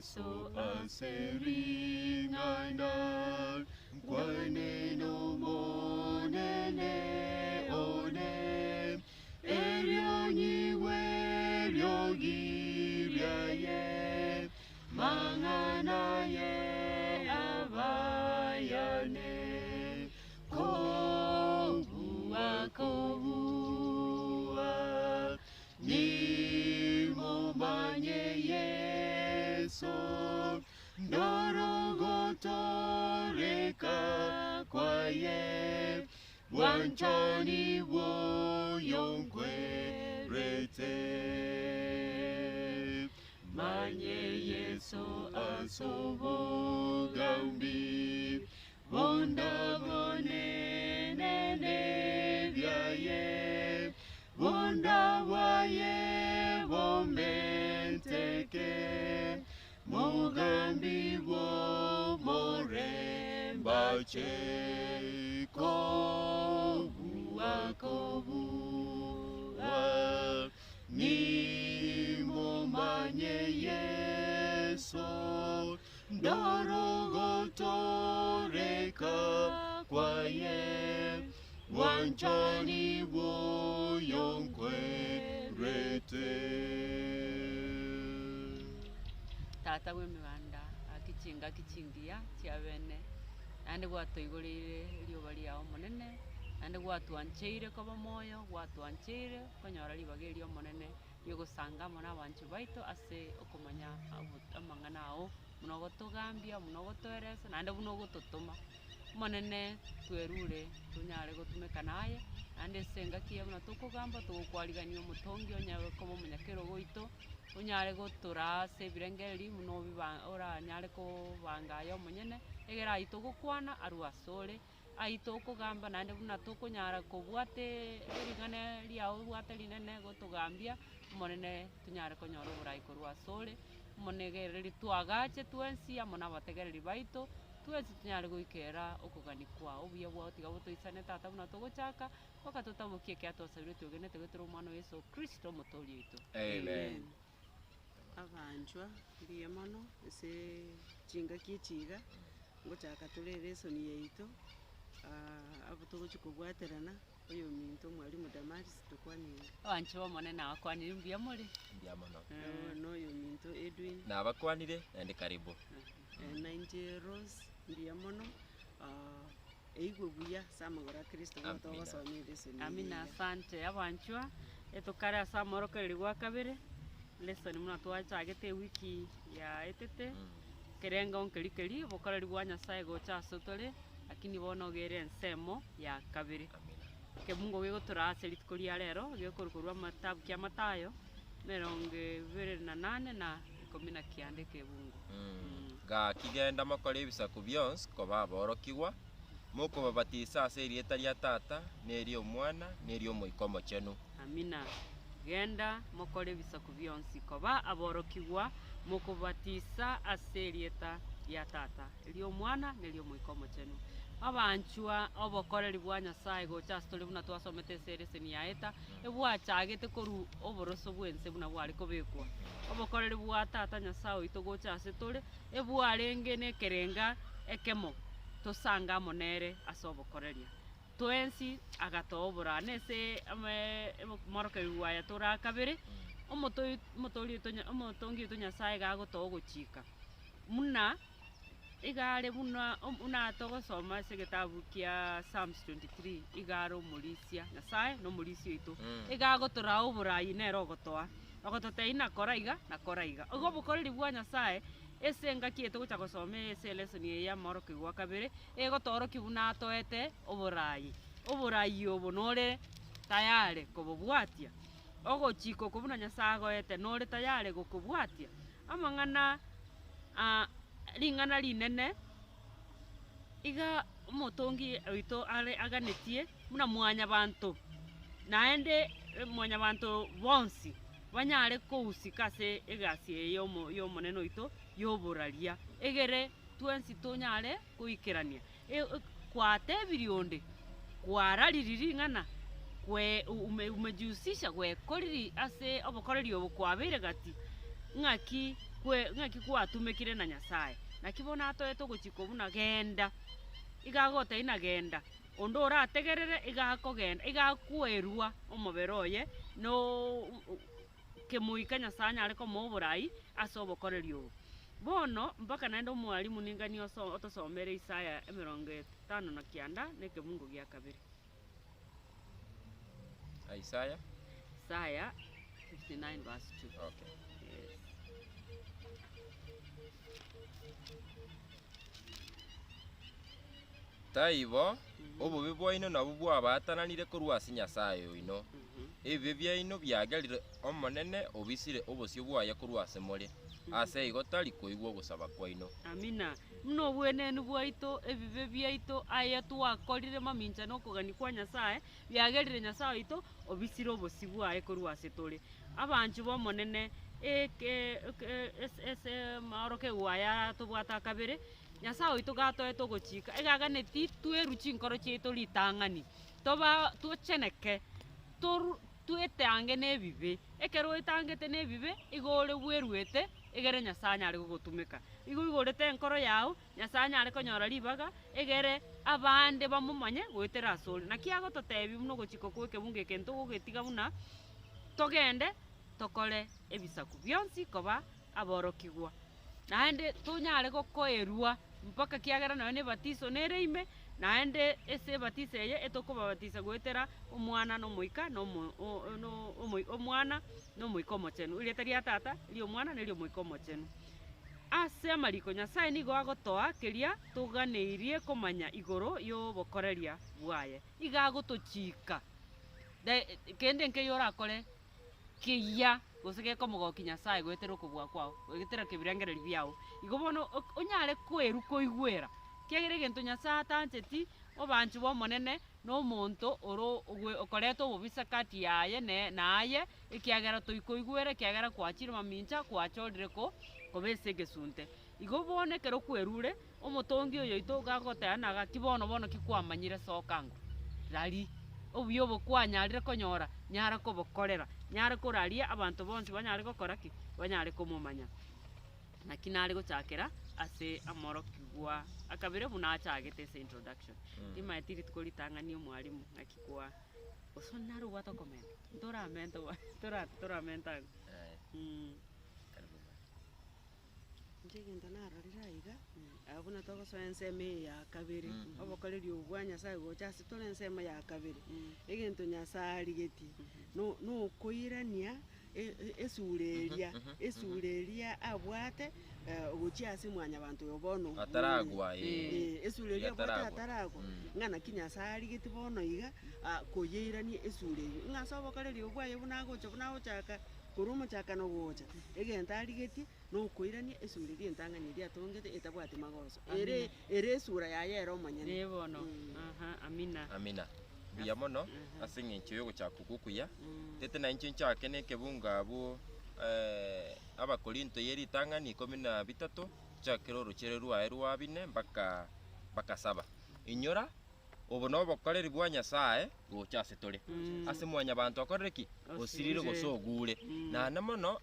Yeso ase ring'ana, nkwane n'Omonene one, erio nyigwe eriogi riaye, mang'ana aye abayane. Kobua, kobua, Nimomanye Yeso, Ndorogotoreka kwaye, Bwanchani bw'oyonkwerete. Manye Yeso as'obogambi, Bonda bonene nebiaye, bonda bwaye bomenteke, Mogambi bw'omorembache, Kobua, kobua, Nimomanye Yeso. Ndorogotoreka kwaye, bwanchani bw'oyonkwerete. Tata bw'emeganda, gaki chingaki chingiya chiabene, naende gwatoigoreire erioba riao Omonene, naende gwatwancheire koba moyo, gwatwancheire konyora ribaga erio Omonene. ri'ogosanga amo nabanchwa baito ase okomanya amang'ana ao, buna ogotogambia, buna ogotoeresa, naende buna ogototoma. Omonene twerure tonyare gotumeka naye, naende ase engaki eye buna tokogamba togokwarigania omotongi onyare koba omonyakerogo oito, onyare gotoraa ase ebirengererio buna obiba oranyare kobanga aye omonyene, egere aywo togokwana arwe asore. Ayio tokogamba naende buna tokonyara kobwata ering'ana riao obwate rinene gotogambia, Omonene tonyare konyora oborai korwa asore, Omonene iga riria twagache twensi amo na abategereri baito, twensi tonyare goikera okogania kwao. Obuya bwao tiga botoisane Tata buna togochaka, mpaka totabokie ekiagera twasabire twegenete goetera Omwana o Yeso Kristo Omotoori oito. Amen. Abanchwa, mbuya mono ase chingaki echi iga. Ngochaka tore elesoni yaito, abwo togochia kobwaterana, oyominto omwalimu Damaris tokwanire. Abanche b'Omonene nabakwanire mbuya more. Mbuya mono. Na oyominto Edwin. Nabakwanire naende karibu. Na inche Rose mbuya mono, eigwe buya ase amagoro a Kristo bono Amina. togosoma elesoni eye Amina, iga. asante abanchwa, etokare ase amorokererio gwa kabere, lesson buna twachagete ewiki yaetete. Ekerengo nkeria keria obokoreri bwa Nyasae gocha asotore, lakini bono iga ere ensemo ya kabere. Ekebungo gegotoraa ase rituko ria rero, gekorwa korwa amatabu kia Mathayo, emerongo ebere na nane na ikomi na kianda ekebungo. Gaki genda mokore ebisaku bionsi koba aborokigwa, mokobabatisa ase erieta ria Tata, na eri'Omwana, na eri'Omoika Omochenu. Amina. Genda mokore ebisaku bionsi koba aborokigwa, mokobatisa ase erieta ria Tata, eri'Omwana, na eri'Omoika Omochenu. Abanchwa, obokoreri bwa Nyasae gocha ase tore buna twasomete ase eleseni yaeta, ebwachagete korwa oboroso bw'ense buna bware kobekwa. Obokoreri bwa Tata Nyasae oito gocha ase tore, ebwarenge nekerenga ekemo, tosange amo nere ase obokoreria. Twensi agatoa oborani ase amorokererigwa aya tore aa kabere, omotoi omotori oito nya omotongi oito Nyasaye iga agotoa ogochika, buna iga are buna buna togosoma ase egetabu kia Psalms 23, iga are omorisia, Nyasaye na omorisia oito, iga agotoraa oborai nere ogotoa, ogototebia nakora iga nakora iga. Igo obokoreri bwa Nyasaye, ase engaki eye togocha gosoma ase elesson eye ya amorokererigwa a kabere, Egotoorokia buna atoete oboraai. Oboraai obo nore tayare kobobwatia? Ogochika oko buna Nyasae agoete nore tayare gokobwatia? Amang'ana aa ring'ana rinene iga omotongi oito are aganetie buna mwanyabanto, naende mwanyabanto bonsi banyare kohusika ase egasi eye yomo yomonene oito yoboraria, egere twensi tonyare goikerania. Gwatebirie onde, kwararirie ring'ana, kwe umejihusisha gwekoriri ase obokoreri obo kwabeire gati. Ng'aki kwe ng'aki gwatumekire na Nyasae? Naki bono atoete ogochika buna genda, iga agotebia ng'a genda, onde orategerere iga akogenda, iga akwerwa omobere oye nooo kemoika Nyasae anyare komoa oborai ase obokoreri obo. Bono mpaka naende omwalimu ningani oso otosomere Isaya emerongo etano na kianda na ekebungo gia kabere. Isaya. Isaya 59 verse 2. Okay. Yes. Taibo, obobe bwaino nabwo bwabaatananire korwa ase Nyasae oino. Ebibe biaino biagerire Omonene obisire obosio bwaye korwa ase more, ase igo tari koigwa ogosaba kwaino. Amina. Buna obwenenu bwaito, ebibe biaito, aya twakorire mamincha na okogania kwa Nyasae, biagerire Nyasae oito obisire obosio bwaye korwa ase tore. Abanchwa b'Omonene, eke eke ase ase amaorokigwa aya tobwate akabere, Nyasae oito gatoete ogochika, egaganeti twerwe chinkoro chiaito ritang'ani, toba tocheneke, toru twetange na ebibe. Ekero oetangete na ebibe, igo ore bweruete egere Nyasae anyare gogotumeka. Igo oigorete enkoro yao, Nyasae anyare konyora ribaga, egere abande bamomanye goetera asore. Naki agototebia buna ogochika kwa ekebungo eke ntogogetiga buna togende tokore ebisaku bionsi koba aborokigwa. Naende tonyare gokoerwa mpaka kiagera nonya na ebatiso nere ime, naende ase ebatiso eye etokobabatisa goetera Omwana na Omoika na omo o no omoi Omwana na Omoika Omochenu. Erieta ria Tata, eria Omwana, na eria Omoika Omochenu. Ase amariko Nyasae nigo agotoa keria toganeirie komanya igoro y'obokoreria bwaye. Iga agotochika de kende nkeiyo orakore kiya gose gekomogokia Nyasae goetera okobua kwao, goetera kebirengererio biao. Igo bono ok onyare kwerwa koigwera, ekiagera egento Nyasae atancheti, obanchwa bw'Omonene na omonto oro ogwe okoreta obobisa kati yaye ne naye, ekiagera toikoigwera ekiagera kwachire mamincha kwachorire ko koba ase egesunte. Igo bono ekero kwerure, omotongi oyo oito iga agoteba ng'a gaki bono bono ki kwamanyire soka ango, raria, obuya obo kwanyarire konyora, nyara kobokorera, nyara koraria abanto bonsi banyare gokora ki? Banyare komomanya. Naki nare gochakera ase amorokigwa akabere buna achagete ase introduction. Timanyeti rituko ritang'ani omwalimu ng'aki kwa gose onye nare obwate okomenta, ntoramente bwa tora toramenta abwo. Inche egento narorire aiga, aa buna togosoa ensemo eye ya kabere, obokoreri obo bwa Nyasaye gocha ase tore ensemo ya kabere, egento Nyasaye arigetie, no- nokoirania e- e- esura eria, esura eria abwate gochia ase mwanyabanto oyo bono ogure. Ataragwa, eh. Eh, esura eria abwate Ataragwa. ataragwa, ng'a naki Nyasaye arigetie bono iga, koyeirania esura eywo, ng'a ase obokoreri obwo bwaye buna agocha buna agochaka korwa omochakano gocha, egento arigetie. Nokoirania esura eria entang'ani eria atongete etabwati magoso, ere ere esura yaye ere omonyene. Ee bono, aha, amina. Amina. Mbuya mono ase eng'encho y'ogochaka okwo okuya. Tete nainche nchake nekebungo abwo Abakorinto ye ritang'ani ikomi na bitato, nchakere orochere rwaye rwa bine mpaka mpaka saba. Inyora, Obo nobokoreri bwa Nyasae gocha ase tore. Ase mwanyabanto akorire ki? Osirire gose ogure. Naende mono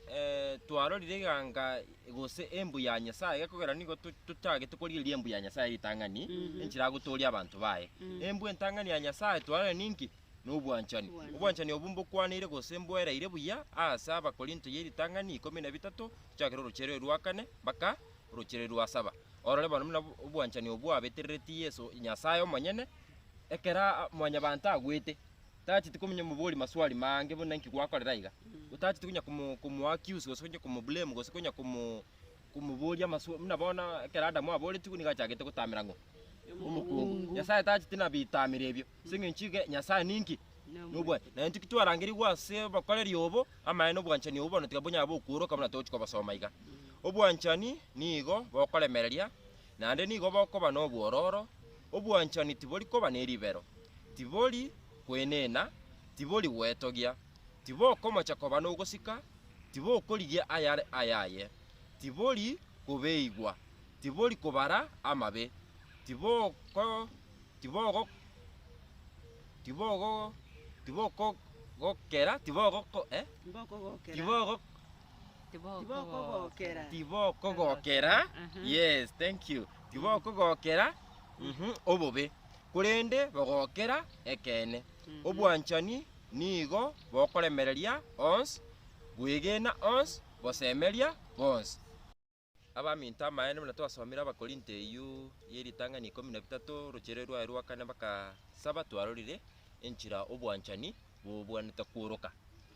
twarorire iga nga gose embu ya Nyasae gekogera nigo tochagete korigereria embu ya Nyasae ritang'ani, enchera agotooria abanto baye. Embu entang'ani ya Nyasae twarorire ninki? Nobwanchani. Obwanchani obwo mbokwaneire gose mbwereire buya ase Abakorinto ye ritang'ani ikomi na bitato, tochakere orochere rwa kane mpaka orochere rwa saba. Orore bono buna obwanchani obwo bwabetereretie Yeso, Nyasae omonyene, ekero mwanyabanto agwete, tacheti komunya mobori maswali maange buna inki gwakorera iga, otacheti konya komo komo accuse gose konya komo blame gose konya komo komoboria amaswa buna bono ekero Adamu aboretigwe nigo achagete gotamera ng'o? Omokungu. Nyasae tacheti nabitamero ebio, ase eng'encho iga Nyasae ninki? Nobwanchani. Na intwe ki twarangerigwe ase obokoreri obo, amaene obwanchani obo bono tiga bonyare bokworoka buna togochia kobosoma iga. Obwanchani nigo bokoremereria, naende nigo bokoba nobwororo, obwanchani tibori koba ne ribero, tibori kwenena, tibori gwetogia, tibokomocha koba nogosika, tibokorigia ayare ayaye, tibori kobeigwa, tibori kobara amabe, tiboko tibogo tibogo tibokogokera tibogoko eh? Mbokogokera. Tibogo. Tibokogokera. Tibokogokera, yes, thank you. Tibokogokera mhm, obobe, korende bogokera ekeene. Obwanchani nigo bokoremereria onsi, bwegena onsi, bosemeria bonsi. Abaminto amaene buna twasomire Abakorinto eyio ye ritang'ani ikomi na bitato, orochere rwaye rwa kane mpaka saba, twarorire enchera obwanchani bobwenerete kworoka.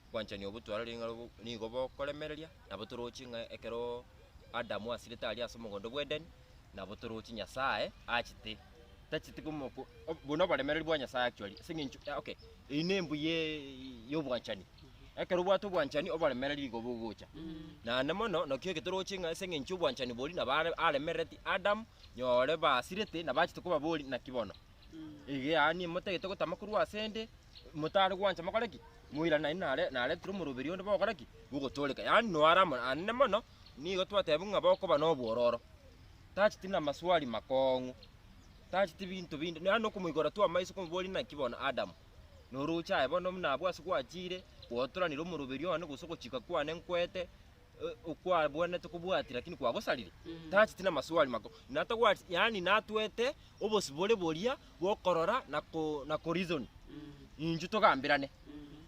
Obwanchani obwo twarorire ng'a nigo bokoremereria, nabo toroche ng'a ekero Adamu asirete aria ase omogondo bw'Edeni, nabo toroche Nyasaye achete, tachete komoko buna oboremereri bwa Nyasaye actually ase eng'encho okay, eyio na embuya ya obwanchani. Ekero obwate obwanchani, oboremereri nigo bogocha. Naende mono, nakio eke toroche ng'a ase eng'encho obwanchani boria nabo are aremerereti Adamu, nyore basirete, nabo achete kobaboria naki bono. Iga yaani motagete gotama korwa ase 'nde, motare gwancha mokore ki? Moirane naende nare naretire omoroberi onde bogokora ki? Bogotooreka. Yaani noare amo naende mono, nigo twatebiwa ng'a bokoba na obwororo, tacheti na maswali makong'u, tacheti binto binde, yaani okomoigora tu amaiso komoboria naki bono Adamu, noroche aye bono buna abwo ase gwachire, gwatoranire omoroberi one gose ogochika kwane nkwete, okwabwenerete kobwatia lakini kwagosarire, tacheti na maswali mako, natagwati yaani natwete obosibore boria bwokorora na ko na koreason, inchuo togamberane.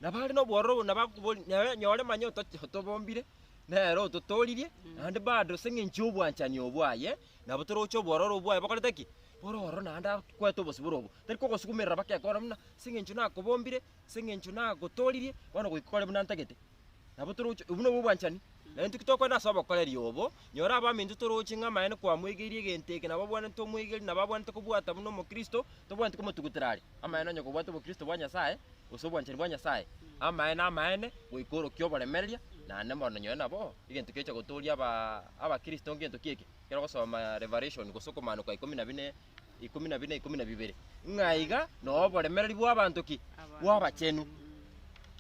Nabo are na obwororo nabo akoboria nere nyore manya otochi otobombire, nere ototoririe, naende bado ase eng'encho ya obwanchani obwo aye, nabo toroche obwororo obwo aye bokorete ki? Bore ororo naende akwete obosibore obwo. Tari kogosugumerera mpaka ekore buna ase eng'encho nakobombire, ase eng'encho nagotoririe, bono goika okore buna ntagete. Nabo toroche, obwo nobwo obwanchani. Na intwe ki tokoenda ase obokoreri obo, nyora abaminto toroche ng'a amaene kwamwegeirie egento eke nabo obwenerete omwegerie, nabo abwenerete kobwata buna omokristo, tobwenereti komotugutera are. Amaene onye kobwate obokristo bwa Nyasaye, gose obwanchani bwa Nyasaye, amaene amaene, goika orokie oboremereria, naende bono nonye nabo, egento kegocha gotoria aba abakristo ngento ki eke? Ekero ogosoma Revelation gose okomaanoka ikomi na bine, ikomi na bine, ikomi na bibere, ng'a iga noo oboremereri bw'abanto ki? Bw'abachenu.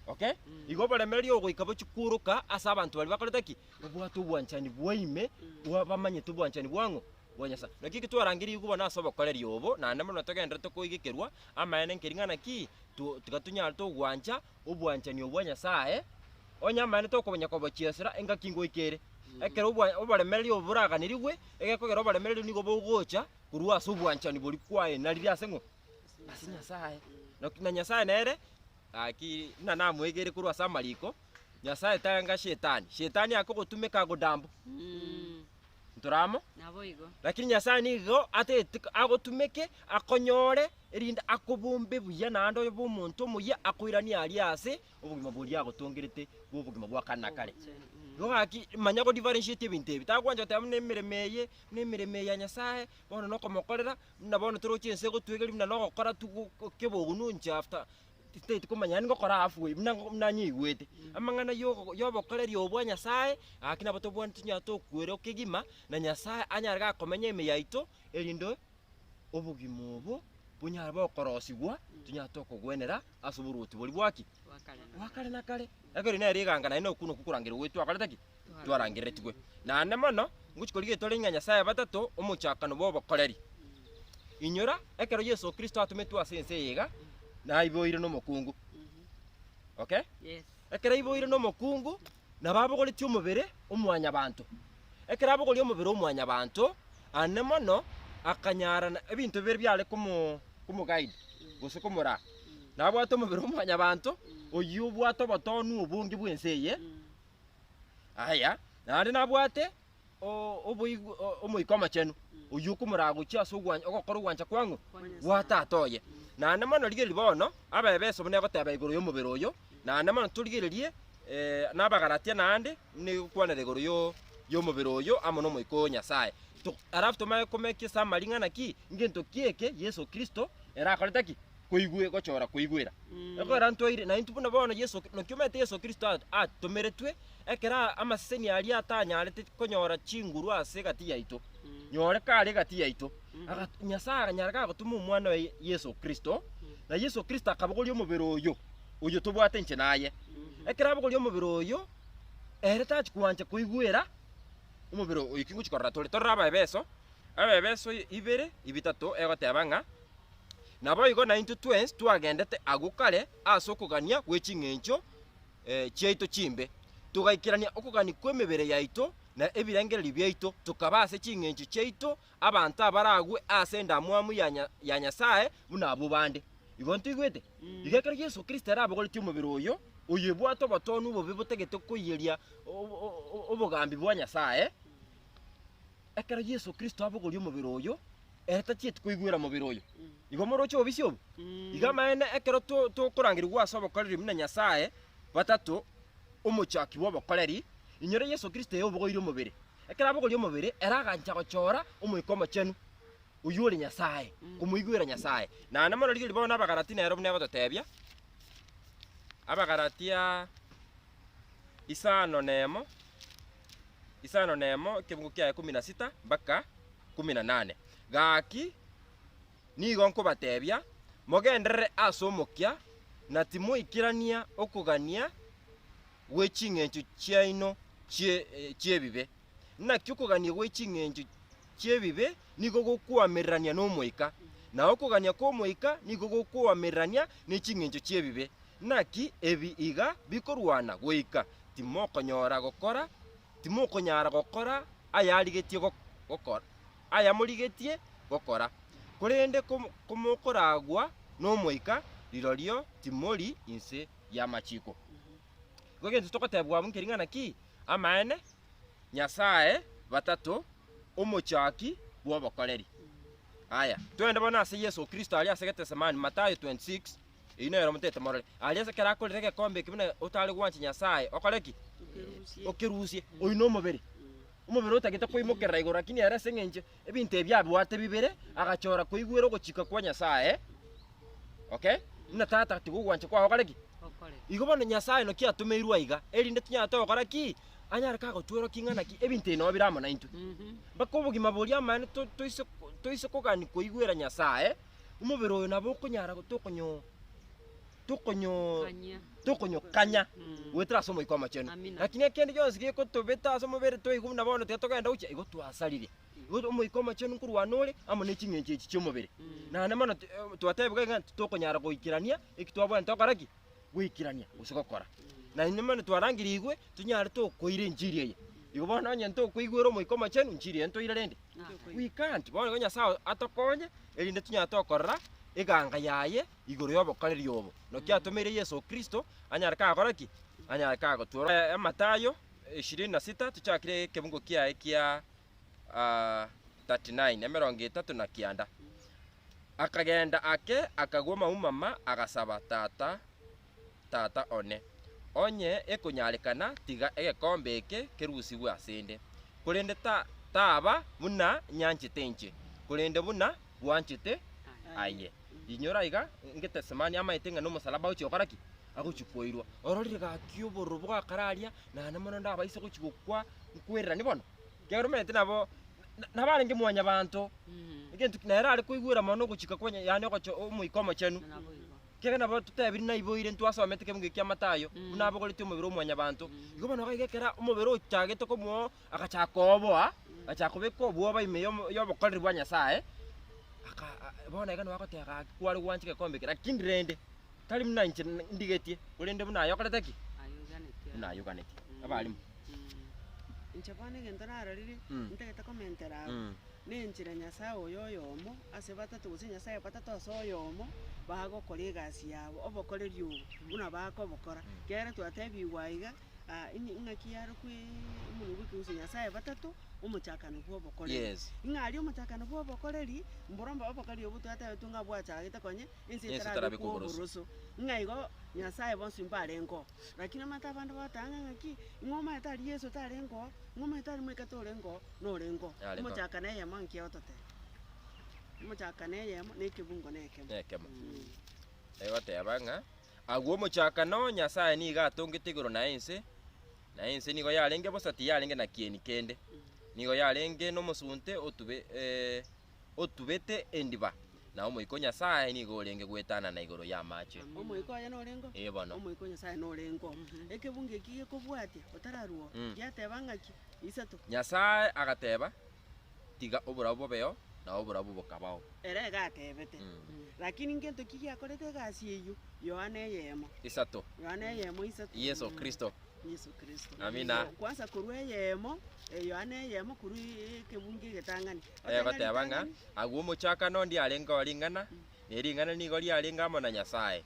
Okay? Igo oboremereri obo goika bochie kworoka ase abanto baria bakorete ki? Babwate obwanchani bwa ime, bwa bamanyete obwanchani bwa ng'o? Bwa Nyasae. Naki eki twarangeria bono ase obokoreri obo, naende mono togenderete koigekerwa, amaene nkeri ng'a naki, to tiga tonyare togwancha obwanchani obwo bwa Nyasae, onye amaene tokonya kobochiesera engaki ngoika ere. Ekero obwa oboremereri obo boraganirigwe, egekogera oboremereri nigo bogocha korwa ase obwanchani boria kwaenarire ase ng'o? Ase Nyasae. Na Nyasae nere, gaki buna namoegeire korwa ase amariko, Nyasae tanga shetani, shetani akogotumeka agodambu. Ntore amo? Naboigo. Lakini Nyasae nigo atagete agotumeke, akonyore, erinde akobombe buya naende obe omonto omuya, akoiranie aria ase obogima boria agotongerete bwa obogima bwa kare na kare. Igo gaki, manya go differentiate ebinto ebi, tagwancha goteba buna emeremo eye, buna emeremo eye ya Nyasaye, bono nokomokorera, buna bono toroche ense egotwegeria buna nogokora tu go kebogunu inche after, titageti komanya yaani ngokora half way buna buna nyeigwete. Amang'ana yogo yobokoreri obo bwa Nyasaye, gaki nabo tobwenerete tonyare tokwera kegima, na Nyasaye anyare gakomenya ime yaito, erinde obogima obo bonyare bokorosigwa, tonyare tokogwenera ase oboruoti boria bwa ki? Bwa kare na kare. Ekero nere riganga naende okwo nokwo korangerigwa gwaito twakorete ki? Twarangereretigwe. Naende mono, ngochia korigia tore ng'a Nyasae batato, omochakano bw'obokoreri. Inyora, ekero Yeso Kristo atometwe ase ense eye iga, naiboire nomokungu. Okay? Yes. Ekero aiboire nomokungu, nabo abogoretie omobere o mwanyabanto. Ekero abogoria omobere o mwanyabanto, ane mono akanyara na ebinto bibere biare komo komoguide gose komoraa. Nabwate omobere o mwanyabanto, oyio obwate obotonu obonge bw'ense eye, aya, naende nabwate o- oboigw omoika omochenu, oyio okomoraa gochia ase ogwan ogokora ogwancha kwa ng'o? Gwa tata oye. Naende mono rigereria bono, Abaefeso buna egoteba igoro y'omobere oyo, naende mono torigererie na Abagalatia naende, buna egokwanera igoro yo y'omobere oyo amo n'Omoika o Nyasae. To alafu tomanye komeka ase amaring'ana ki, ngento ki eke Yeso Kristo ere akorete ki? Koigwe gochora koigwera. Ekogera ntwaire, na intwe buna bono Yeso naki omanyete Yeso Kristo a atomeretwe, ekero amaseseni aria atanyarete konyora chinguru ase egati yaito, nyore kare egati yaito, aga Nyasaye akanyara gagotoma omwana oye Yeso Kristo, na Yeso Kristo akabogoria omobere oyo, oyo tobwate inche na aye. Ekero abogoria omobere oyo, ere tachi koancha koigwera omobere oyo ki ngochia korora tore. Torore Abaebeso, Abaebeso ibere, ibitato egoteba ng'a. Naboigo naintwe twensi twagendete agwo kare ase okogania gwe ching'encho chiaito chimbe. Togaikerania okogania kw'emebere yaito na ebirengererio biaito, tokaba ase ching'encho chiaito abanto abaragwe ase endamwamu ya Nyasae buna abwo bande. Igo ntoigwete? Igo ekero Yeso Kristo ere abogoretie omobere oyo, oyebwate obotoonu obobe botagete koiyeria obogambi bwa Nyasae, ekero Yeso Kristo abogoria omobere oyo, ere tachieti koigwera mobere oyo. Igo moroche obobisi obo? Igo amaene ekero tokorangerigwa ase obokoreri buna Nyasae batato, omochaki bw'obokoreri, inyora Yeso Kristo eye obogoirie omobere. Ekero abogoria omobere, ere agancha gochora Omoika Omochenu, oyio ore Nyasae, komoigwera Nyasae. Naende mono rigereria bono Abagalati nero buna egototebia, Abagalatia isano nemo, isano nemo ekebugu kiaye kumi na sita mpaka kumi na nane. Gaki nigo nkobatebia, mogenderere ase omokia, na timoikerania okogania gwe ching'encho chiaino chi'ebibe. Naki okogania gwe ching'encho chi'ebibe nigo gokoamererania n'Omoika, na okogania kw'Omoika nigo gokoamererania ne ching'encho chi'ebibe. Naki ebi iga bikorwana goika timokonyora gokora, timokonyara gokora ayarigetie gokora, ayamorigetie gokora. Korende komokoragwa n'Omoika, rirorio timori inse y'amachiko. Igo egento togotebwa abwo nkeri ng'a naki? Amaene, Nyasae batato, omochaki bw'obokoreri. Aya, twende bono ase Yeso Kristo aria ase Getesemani, Mathayo 26, eyio nero motete morore. Aria ase ekero akorire egekombe eke buna otare gwancha Nyasae, okore ki? Okerusie. Okerusie. Oyio nomobere. Omobere otagete koimokerera igoro lakini ere ase eng'encho ebinto ebi abwate bibere, agachora koigwera ogochika kwa Nyasae, okay, buna tata tiga ogwancha kwao okore ki? Okore. Igo bono Nyasae naki atomeirwe aiga, erinde tonyare togokora ki? Anyare kagotworokia ng'a naki ebinto ebi nabo bire amo naintwe. Mpaka obogima boria amaene to- toise toise kogania koigwera Nyasae, omobere oyo nabo okonyara tokonyo tokonyo Kanyia. tokonyokanya goetera ase Omoika Omochenu. Amina. Lakini ekende gionsi gekotobeta ase omobere toigwe buna bono tiga togende gochia, igo twasarire. Igo Omoika Omochenu nkorwana ore amo ne ching'encho echi chi'omobere. Naende mono twatebigwa ng'a titokonyara goikerania eki twabwenerete gokora ki? Goikerania gose gokora. Naende mono twarangerigwe tonyare tokoira enchiri eye. Igo bono onye ntokoigwera Omoika Omochenu, enchiri eye ntoire rende? We can't. Bono igo Nyasaye atokonye erinde tonyare tokorora eganga yaye igoro y'obokoreri obo. Naki atomeire Yeso Kristo anyare kagokora ki? Anyare kagotwora. Mathayo ishirini na sita tochakire ekebungo kiaye kia 39, emerongo etato na kianda. Akagenda ake, akagwa maumama, agasaba, Tata, Tata one, onye ekonyarekana, tiga egekombe eke kerusigwe asende, korende taba buna nyanchete inche, korende buna bwanchete aye. Inyora iga, Getesemani amaete ng'a nomosalaba agochia gokora ki? Agochia koirwa. Ororire gaki obororo bwakare aria, naende mono ndabaise gochia gokwa nkwereranie bono. Ekero omanyete nabo nabo arenge mwanyabanto, egento nere are koigwera mono ogochika kwa yaani ogocha omoika omochenu. Ekiagera nabo totebirie naiboire ntwasomete ekebugu eke kia Mathayo, buna abogoretie omobere o mwanyabanto. Igo bono iga ekero omobere ochagete komoa agachaka kooboa, agachaka kobeka obwoba ime yomo yobokoreri bwa Nyasaye, aka bono iga nabo agoteba gaki kware gwancha egekombe eke, lakini rende tari buna inche ndigetie, korende buna aye okorete ki? Buna aye oganetie. Abalimu. Inche bono egento narorire, ntagete komentera abwo, na enchera Nyasaye oyo oyomo ase batato gose Nyasaye batato ase oyomo, bagokora egasi yabo, obokoreri obo buna bakobokora. Ekiagera twatebigwe aiga, ng'aki yarokwa omonwe bwa ekegusii Nyasaye batato, omochakano bwa obokoreri. Yes. Ng'a aria omochakano bwa obokoreri, mboromba obokoreri obwo twatebetwe ng'a bwachagete konye, ense Ense etarabekwa etarabekwa oboroso. oboroso. Ng'a igo Nyasaye bonsi mbarenge oo. Lakini omanyete abande bagoteba ng'a ng'aki, ng'a omanyete aria Yeso tarenge oo, ng'a omanyete aria moika torenge oo, norenge oo. Yarenge oo. Omochakano eyemo nki ogototebia? Omochakano eyemo na ekebungo na ekemo. Nekemo. Egoteba ng'a agwo omochakano Nyasae nigo atongete igoro na ense, na ense nigo yarenge bosa tiyarenge na kieni kende. Nigo yarenge nomosunte otube otubete endiba, na Omoika o Nyasae nigo orenge goetanana igoro y'amache. Omoika oye norenge oo? Ee bono. Omoika o Nyasae norenge oo. Ekebungo eki gekobwatia, otararua oo, giateba ng'aki? Isato. Nyasae agateba, Tiga oborabu bobeo, na oborabu bokabao. Ere iga atebete. Lakini ngento ki giakorete egasi eyio? Yohana eyemo. Isato. Yohana eyemo isato. Yeso Kristo. Yeso Kristo. Amina. So, Kwanza korwa eyemo, Yohana eyemo korwa ekebungo egetang'ani. Oteba Egoteba ng'a ritang'ani, agwo omochakano ndiarengeo ring'ana, ne ring'ana nigo riarenge amo na Nyasae,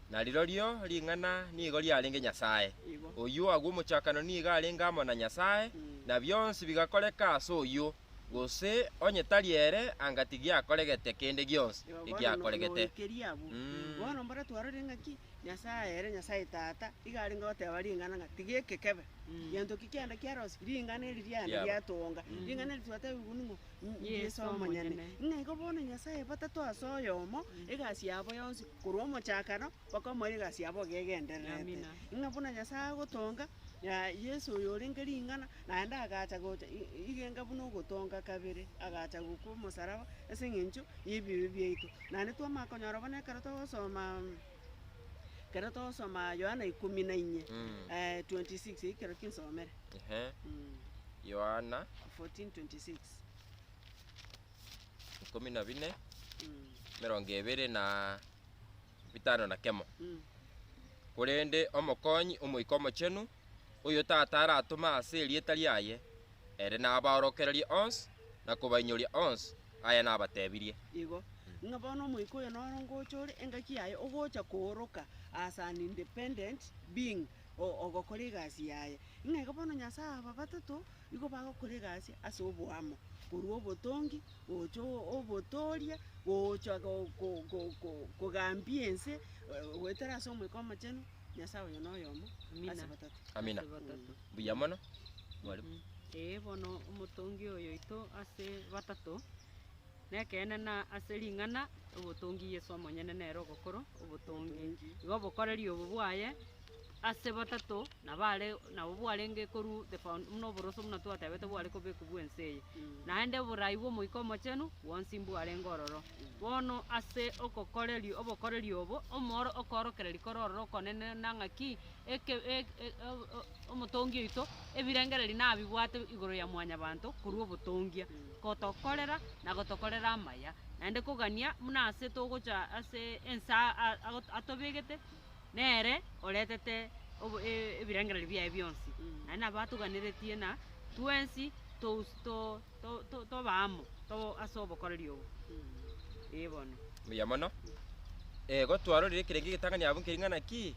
na rirorio ring'ana nigo riarenge Nyasae. Igo. Oyio agwo omochakano nigo arenge amo na Nyasae, na bionsi bigakoreka ase oyio, gose onye tari ere anga tigiakoregete kende gionsi Igo bono no- egiakoregete. noikeria abwo. Mm. Bono mbora twarorire ng'aki, Nyasae ere Nyasae Tata, iga arenge goteba ring'ana ng'a tiga eke kebe, gento ki kianda kiarosia, ring'ana eri riane Riaba. riatonga, ring'ana eri twatebigwe ning'o? Yeso Yeso omonyene. omonyene. Ng'a igo bono Nyasae batato ase oyomo, egasi yabo yonsi korwa omochakano mpaka omoerio egasi yabo iga egendererete. Amina. Ng'a buna Nyasae agotonga, Yeso oyo orenge ring'ana, naende agacha gocha i- igenga buna ogotonga kabere, agacha gokwa omosaraba ase eng'encho ya ebibe biaito. Naende twamanya konyora bono ekero togosoma ekero togosoma Yohana ikomi na inye, 26 ekero ki nsomere? Ehe, Yohana 14:26. ikomi na bine, emerongo ebere na bitano na kemo. Korende Omokonyi, Omoika Omochenu, oyo Tata aratome ase erieta riaye, ere nabaorokererie onsi na kobainyoria onsi aya nabatebirie. Igo, ng'a bono Omoika oyo noro ngocha ore engaki yaye ogocha kooroka as an independent being ogokora egasi yaye. Ng'a igo bono Nyasaye aba batato, igo bagokora egasi ase oboamo, korwa obotongi, gocha obotoria, gocha go- go- go- go- kogambia ense, goetera ase Omoika Omochenu, Nyasaye oyo na oyomo, Amina. ase batato. Amina. Ase batato. Mbuya mono, mwalimu. Ee bono omotongi oyo oito ase batato, nekeene na ase ring'ana obotongi Yeso omonyene nere ogokoro obotongi. Igo obokoreri obo bwaye ase batato nabo are nabo bwarenge korwa the found buna oboroso buna twatebete bware kobekwa bwa ense eye. Naende oborai bwa omoika omochenu bwonsi mbwarenge ororo. Bono ase okokoreria obokoreri obo, omoro okoorokereria kore ororo okonene na ng'aki, eke e- e omotongi oito, ebirengererio nabibwate igoro ya mwanyabanto korwa obotongia, gotokorera na gotokorera amaya. Naende kogania buna ase togocha ase ense a- a atobegete. Nere oretete obo ebirengererio biaye bionsi, naende nabo atoganeretie na twensi tous to to to tobe amo to ase obokoreri obo. Ee bono. Mbuya mono. Igo twarorire ekerengo egetang'ani abwo nkeri ng'a naki,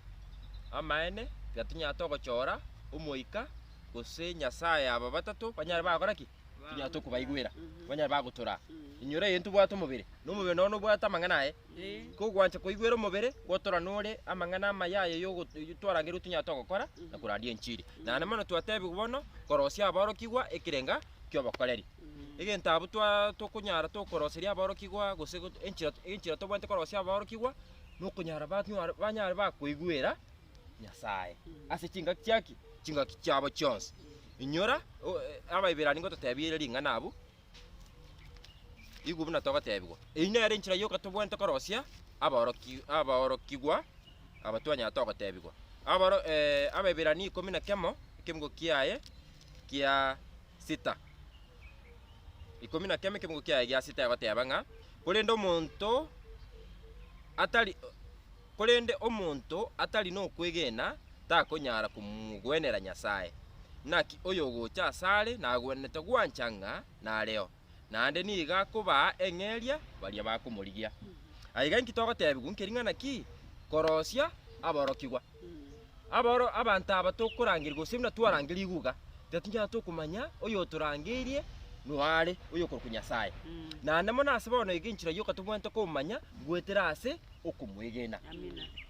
amaene, tiga tonyare togochora omoika, gose Nyasaye aba batato banyare bagokora ki? Tonyare tokobaigwera, banyare bagotoraa. Inyora eye ntobwate omobere, na omobere noro nobwate amang'ana aye. Kogwancha koigwera omobere, gotora nore amang'ana amaya aye yogo twarangerigwe tonyare togokora na korandia enchiri. Naende mono twatebigwe bono korosia aborokigwa ekerenga ki'obokoreri. Egento abwo twa tokonyara tokoroseria aborokigwa gose enchera enchera tobwenerete korosia aborokigwa, nokonyara banyare banyare bakoigwera Nyasaye ase chingaki chia ki? Chingaki chiabo chionsi. Inyora Abaibirania ngototebia ere ring'ana abwo. Igwe buna togotebigwa. Eyio nere enchera yoka tobwenerete korosia aboroki abaorokigwa aba twanyara togotebigwa. Aboro Abaeberania ikomi na kemo, ekemungo kiaye kia sita. Ikomi na kemo ekemungo kiaye gia sita egoteba ng'a, korende omonto atari korende omonto atari nokwegena takonyara komogwenera Nyasae. Naki oyogocha asare nagwenerete gwancha ng'a nareo, naende nigo akobaa eng'eria baria bakomorigia. Aiga inki togotebigwa nkeri ng'a naki? Korosia aborokigwa. Aboro abanto aba tokorangeria gose buna twarangerigwe iga, tatinyara tokomanya oyotorangeirie noare oyokorokwa Nyasae. Naende mono ase bono iga enchera yoka tobwenerete komanya goetera ase okomwegena.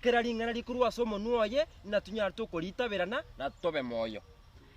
Kera ring'ana rikorwa ase omonwa oye, natonyare tokoritaberana na tobe moyo.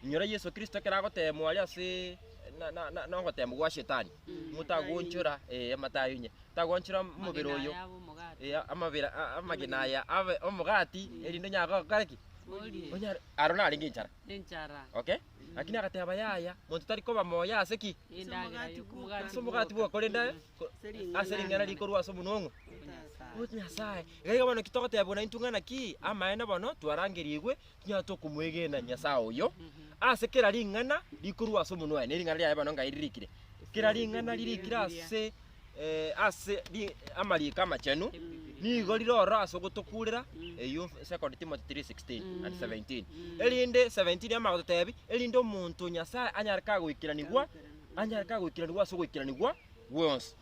Inyora Yeso Kristo ekero agoteemwa aria ase na- na- na- nogoteemwa gwa Shetani, motagoonchora eh, amatayo inye, tagoonchora omobere Amagena oyo, aya abe omogati. eh, amabera a- amagena aya abe omogati, erinde onyare gokora ki? Orie. Onyare, aro narenge enchara, Enchara. okay? Lakini agateba yaya, monto tari koba moyo ase ki? Endagera Ase yo- omogati omogati Ase omogati bwoka, korende aye, ko- ase ring'ana rikorwa ase omonwa ong'o? Nyasae. O Nyasae. Iga iga bono ki togotebwa naintwe ng'a naki, amaene bono twarangerigwe, Tinyara tokomwegena Nyasae oyo ase kera ring'ana rikorwa ase omonwa oye, ne ring'ana riaye bono ngai ririkire. Kera ring'ana ririkire ase ase ri amariko amachenu. Nigo rire ororo ase ogotokurera, eyio 2 Timothy 3:16 and 17. Erinde 17 yamanya gototebi, erinde omonto o Nyasae anyare kagoikeranigwa, anyare kagoikeranigwa ase ogoikeranigwa gwonsi.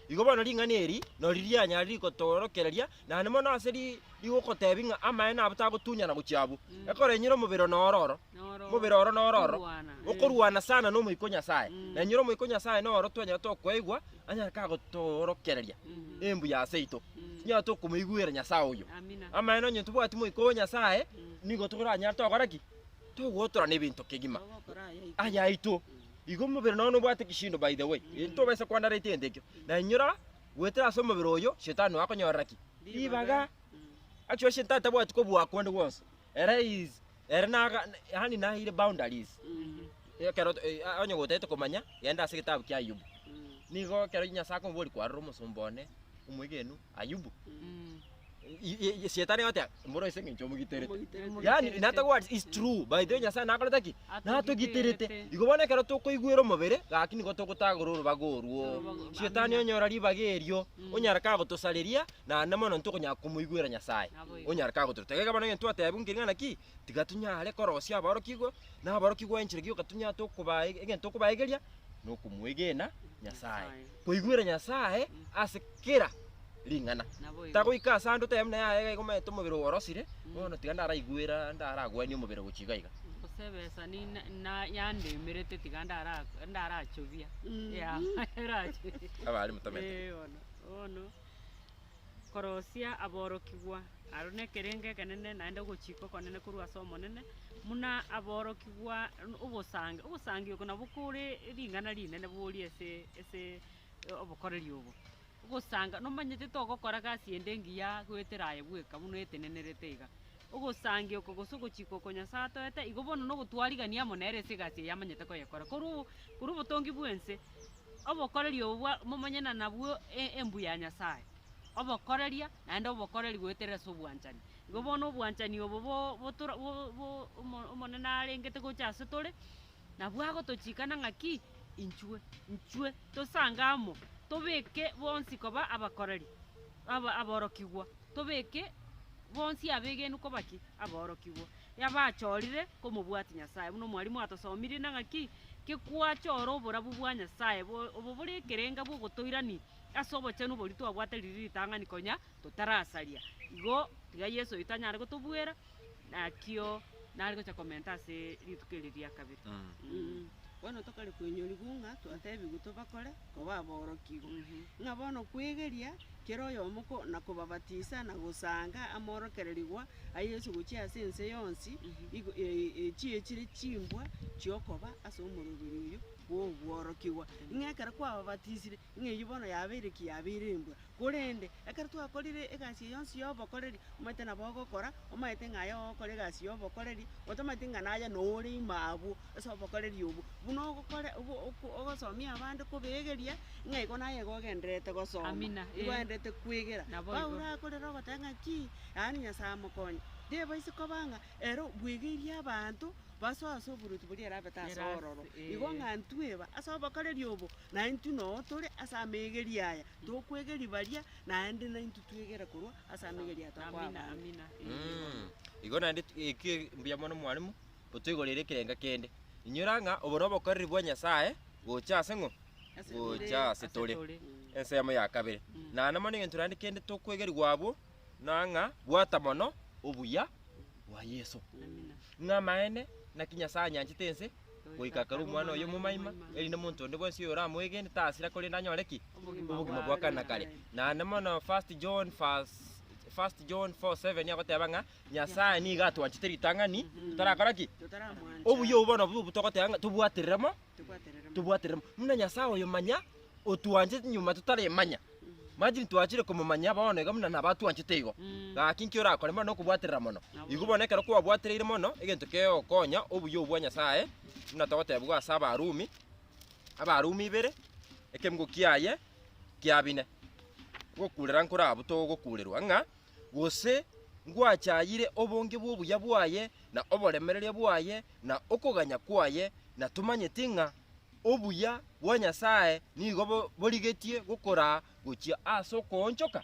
Igo bono ring'ana eri nori rianyare rigotoorokereria, naende mono ase ri rigokotebi ng'a amaene nabo tagotunyana gochia abwo. Ekorenyire omobere noro oro, omobere oro noro oro, okorwana sana na Omoika o Nyasae. Na enyore Omoika o Nyasae noro twanyara tokoigwa, anyare kagotoorokereria embuya ase aito. Tinyara tokomoigwera Nyasae oyo. Amaene onye tobwati Moika o Nyasae, nigo toranyare tokora ki? Togotorana ebinto kegima. Ayaito. Igo omobere nonya nobwate ekeshindo by the way, ntobaisa kwanareti egento ekio. Na inyora, goetera ase omobere oyo, shetani noyo akonyorera ki? Ribaga. Actually shetani tabwati kobua konde gwonsi. Ere is, ere naga yaani naeire boundaries. Ekero onye gotagete komanya, genda ase egetabu kia Ayubu. Nigo ekero Nyasae akomoboria kwarora omosomba one omwegenu Ayubu, Shetani agoteba mboro ase eng'encho omogiterete. Yaani natagwati is true by the way Nyasae nakorete ki? Natogiterete. Igo bono ekero tokoigwera omobere gaki nigo togotagora orobaga orwo. Shetani onyora ribaga erio, onyara kagotosareria naende mono ntokonyara komoigwera Nyasae. Onyara kagotoruta. Iga bono egento twatebigwa nkeri ng'a naki, tiga tonyare korosia aborokigwa, na aborokigwa enchera ki yoka tonyare tokobae egento tokobaegeria, nokomwegena Nyasae. Koigwera Nyasae ase kera ring'ana. Tagoika ase ande otebe buna yaya iga iga omanyete omobere oyo orosire, bono tiga ndaraigwera ndaragwanie omobere gochia iga iga. Gose ebesa ni na yandemerete tiga ndara ndarachobia ya erachobia. Abare motomete. Eh bono, bono korosia aborokigwa aro na ekerengo ekenene naende ogochika okonene korwa ase Omonene, buna aborokigwa obosangi, obosangi oko nabo kore ring'ana rinene boria ase ase obokoreri obo. Ogosanga nomanyete togokora gasi ende engiya goetera aye bweka buna oetenenerete iga. Ogosangia oko gose ogochika oko Nyasae atoete, igo bono nogotwarigania amo nere ase egasi eye amanyete koyekora. Korwa korwa obotongi bw'ense, obokoreri obo bwa momanye na nabwo embu ya Nyasae, obokoreria naende obokoreri goetera ase obwanchani. Igo bono obwanchani obo bo botora bo bo omo omonene arengete gocha ase tore, nabwo agotochikana ng'aki, inchwe, inchwe tosange amo, tobeke bonsi koba abakoreri, aba aborokigwa, tobeke bonsi abegenu koba ki? Aborokigwa. Yabachorire komobwatia Nyasae, buna omwalimu atosomirie na ng'aki, ki kwachora oborabu bwa Nyasae bo obo bore ekerenga bw'ogotoirania ase obochenu boria twabwate riria ritang'ani konya totarasaria. Igo tiga Yeso oito anyare gotobuera, nakio nare gocha komenta ase rituko eri ria kabere. Bono tokare koinyorigwa ng'a twatebigwe tobakore koba aborokigwa, ng'a bono kwegeria kera oyomo ko na kobabatisa na gosanga amorokererigwa a Yeso gochia ase ense yonsi, igo echi echire chimbwa chiokoba ase omoroberi oyo bwa obworokigwa. Ng'a ekero kwababatisire, ng'a eyio bono yabeire ki? Yabeire embwa. Korende, ekero twakorire egasi eye yonsi ya obokoreri, omanyete nabo ogokora, omanyete ng'a aye ogokora egasi ya obokoreri, otamanyeti ng'a naye nore ime abwo ase obokoreri obwo. Buna ogokore obo oko ogosomia abande kobeegeria, ng'a igo naye igo ogendererete gosoma, Amina, igo eh. ogendererete kwegera. Nabo igo. Paulo akorera ogoteba ng'aki, yaani Nyasaye amokonye, tebaisa koba ng'a ere bwegeirie abanto, basoe ase oboruoti boria ere abete ase Ere ase, ororo. Igo eh. ng'a ntweba ase obokoreri obo, na intwe noo tore ase amegeria aya. Tokwegeria baria, naende naintwe twegere korwa ase amegeri aya tokoa Amina, abande. amina. Ee bono. Igo naende eki mbuya mono mwalimu, otoigoreire ekerenga kende. Inyora ng'a obo nobokoreri bwa Nyasaye gocha ase ng'o? Ase tore. Gocha ase Ase tore. tore. Ensemo ya kabere. Naende mono egento naende kende tokwegerigwa abwo, na ng'a bwata mono obuya bwa Yeso. Amina. Ng'a amaene, naki Nyasaye anyanchete ense, goika akare Omwana oye omomaima, erinde omonto onde bwensi oyoramwegene tasira korende anyore ki? Obogima bwa kare na kare. Naende mono first John verse first John 4:7 agoteba ng'a Nyasaye nigo atwanchete ritang'ani totarakora ki? Totaramwancha. Obuya obo bono obu togoteba ng'a tobwaterere mo Tobwaterere mo. tobwaterere mo. Buna Nyasaye oyo manya otwanchete nyuma totaremanya. Imagine twachire komomanya bono iga buna nabo atwanchete igo. Gaki nki orakore bono nokobwaterera mono. Igo bono ekero kwabwatereire mono, egento kegokonya obuya obwo bwa Nyasaye, buna togotebigwa ase Abarumi, Abarumi ibere, ekemungo kiaye kia bine. Ogokurera nkore abwo togokurerwa ng'a gose ngwachayire obonge bw'obuya bwaye, na oboremereria bwaye, na okoganya kwaye, na tomanyeti ng'a Obuya bwa Nyasae nigo borigetie gokoraa gochia ase okoonchoka?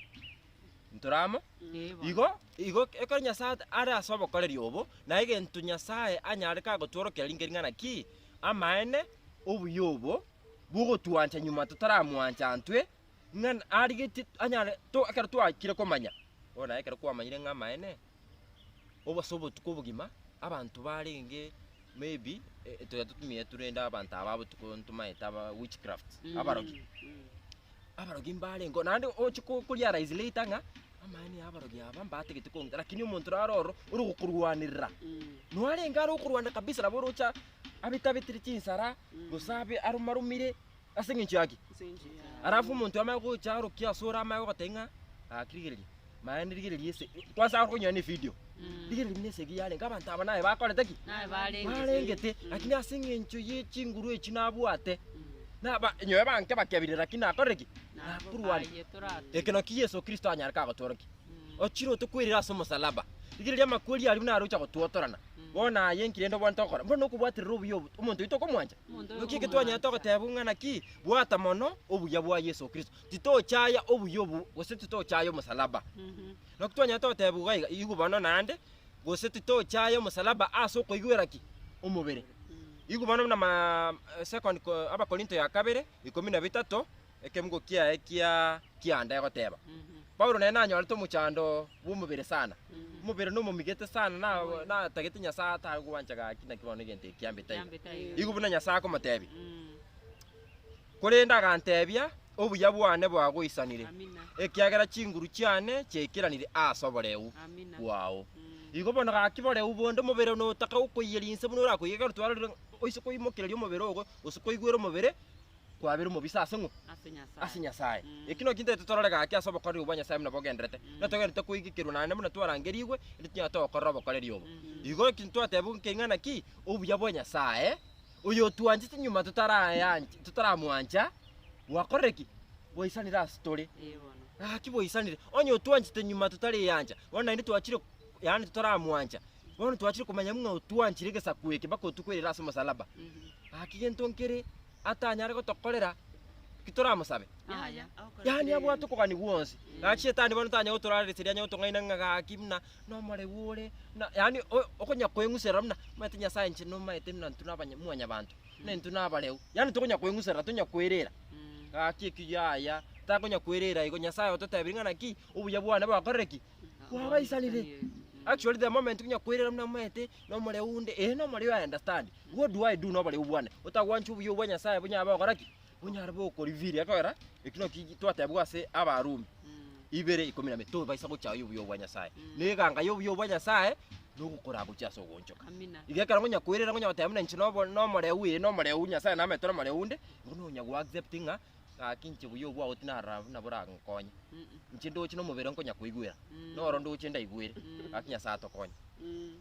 Ntore amo? Ee bono. Igo, igo ekero Nyasae are ase obokoreri obo, na egento Nyasae anyare kagotworokereria ring'ana ng'a naki, amaene, obuya obo, bw'ogotwancha nyuma totaramwancha intwe, ng'a arigetie anyare to ekero twachire komanya, bono naye ekero kwamanyire ng'a amaene, obo ase obotuko obogima, abanto barenge maybe tonya totumie rende abanto aba botuko ntomaete aba witchcraft, abarogi. Abarogi mbarenge oo, naende oche ko korealize later ng'a amaene ya abarogi aba mbatagete kong'ita, lakini omonto naro ororo ore gokorwanerera, nwarenge are okorwana kabisa nabo oroche abetabetire chinsara, gose abe arumarumire ase eng'encho ya ki? Alafu omonto amanye gocha arokia ase ore amanye gogotebia ng'a gaki rigereria, maene rigereria ese kwanza akonyora na evidio, rigereria buna esegi yarenge abanto aba naye bakorete ki? Naye barengete. Barengete, lakini ase eng'encho ye chinguru echio nabwate, naba nyowe banke bakebire lakini nakorire ki? Nakorwania. Aye torate. Eke naki Yeso Kristo anyare kagotworokia. Ochire otokwerere ase omosalaba. Rigereria amakweri aria buna arocha gotwotorana. Bono aye nki rende obwenerete gokora? Bono nokobwaterera obuya obo, omonto oyio tokomwancha? Omonto oyo Naki eke twanyarete okomwancha. goteba ng'a naki, bwata mono obuya bwa Yeso Kristo. Titochaya obuya obo gose titochaya omosalaba. Naki twanyarete goteba iga iga, igwa bono naende, gose titochaya omosalaba ase okoigwera ki? Omobere. Igwa bono buna maa second ko Abakorinto ya kabere, ikomi na bitato, ekemungo kiaye kia kianda egoteba. Paulo nere nanyorete omochando bw'omobere sana, omobere nomomigete sana na natagete Nyasaye atare gwancha gaki naki bono egento eke kiambete iga. Kiambete iga. Igwa buna Nyasaye akomotebia. Korende agantebia, Obuya bwane bwagoisanire, Amina. ekiagera chinguru chiane chiaikeranire ase oboreu Amina. bwao. Igo bono gaki boreu bonde omobere notaka gokoiyeria inse buna orakoiye ekero twarorire ng'a oise koimokereria omobere ogo gose koigwera omobere, kwabera omobisa ase ng'o? Ase Nyasae. Ase Nyasae. Eki naki ntagete torore gaki ase obokoreri bwa Nyasae buna bogendererete, buna togendererete koigekerwa naende buna twarangerigwe, erinde tonyare togokorera obokoreri obo. Igo eki twatebigwe nkeri naki, obuya bwa Nyasae, oyotwanchete nyuma totarayanch totaramwancha, bwakorire ki? Bwaisanire ase tore. Ee bono. Gaki bwaisanire, onye otwanchete nyuma totareyancha, bono naende twachire yaani totaramwancha, bono twachire komanya ng'a otwanchire egesaku eke mpaka otukwerere ase omosalaba. Gaki gento nkere atanyare gotokorera, ki toramosabe? Yaya. Yaani abwate okogania gwonsi. Gaki shetani bono tanya gotorareseria anya gotong'aina ng'a gaki buna nomoreu ore, buna yaani o- okonya koeng'userera buna omanyete Nyasaye inche nomaete buna intwe nabanya mwanyabanto, buna intwe nabareu. Yaani tokonya koeng'userera tonya koerera, gaki ekio yaya, takonya koerera igo Nyasaye ototebirie ng'a naki, obuya bwane bwakorire ki? Bwabaisanire. Actually the moment okonya koerera buna omanyete nomoreu onde, eh nomoreu I understand, what do I do noboreu bwane? Otagwancha obuya obwa Nyasaye bonyare bogokora ki? Bonyare bokoriviri ekogera ekio naki twatebigwa ase Abarumi ibere ikomi na tobaisa gochaya obuya obwa Nyasaye. Na eganga ya obuya obwa Nyasaye nogokora gochia ase ogoonchoka. Amina. Iga ekero ngonya koirera ngonya goteba buna inche nobo nomoreu ee nomoreu Nyasaye namete nomoreu onde, igo nonya go accept ng'a gaki inche buya obwo agwo tinarora buna borankonye. Inche ndoche nomobere nkonya koigwera, noro ndoche ndaigwere, gaki Nyasaye atokonye.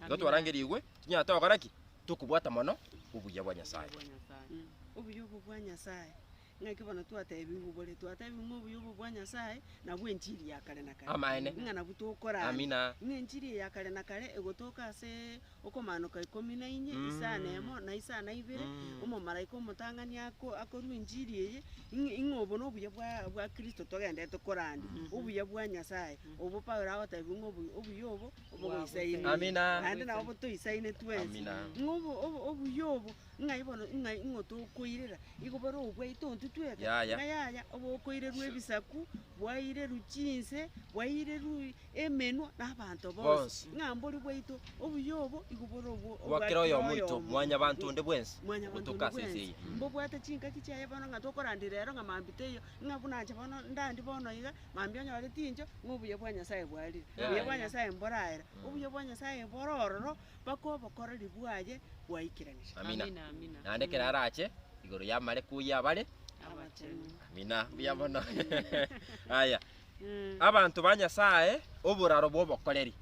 Igo twarangerigwe, tinyara togokora ki? Tokobwata mono obuya bwa Nyasaye. Bwa Nyasaye. Obuya obo bwa Nyasaye, ng'aki bono twatebigwe bore? Twatebigwe ng'a obuya obo bwa Nyasaye, nabwo enchiri ya kare na kare. Amaene. Ng'a nabwo tokorara. Amina. Ng'a enchiri eye ya kare na kare egotoka aseee okomanoka ikomi na inye, isano emo, na isano ibere, omomalaika omotang'ani ako akorwa enchiri eye, ing'a ing'a obo na obuya bwa bwa kristo togendete korandia, obuya bwa Nyasaye, obwo Paulo agotebiwa ng'a obu obuya obo, obogoisaine. Amina. Naende nabo toisaine twensi. Amina. Ng'a obo obo obuya obo, ng'ai bono ng'ai ng'o tokoirera, igo bore obwaito intwe tweka, Yaya. ng'a yaya, obokoirerwa ebisaku, bwairerwa chinse, bwairerwa emenwa, na abanto bonsi. Bonsi. Ng'a mbori bwaito, obuya obo, igo bore obwo Bwa kera oyomo oito, mwanyabanto onde bwensi, mwanyabanto gotoka onde ase ense bwensi. eye. Mbobwate chingaki chiaye bono ng'a tokorandi rero ng'a mambia teiyo, ng'a buna inche bono ndandi bono iga, mambia onyore tincho, ng'a obuya bwa Nyasaye bwarire. Obuya bwa Nyasaye mboraera, obuya bwa Nyasaye bore ororo, mpaka obokoreri bwaye bwaikeranire. Amina. Amina, amina. Naende ekero arache, igoro y'amare koyia abare, Abachenu. Amina, mbuya mono. Aya, abanto ba Nyasaye, oboraro bw'obokoreri.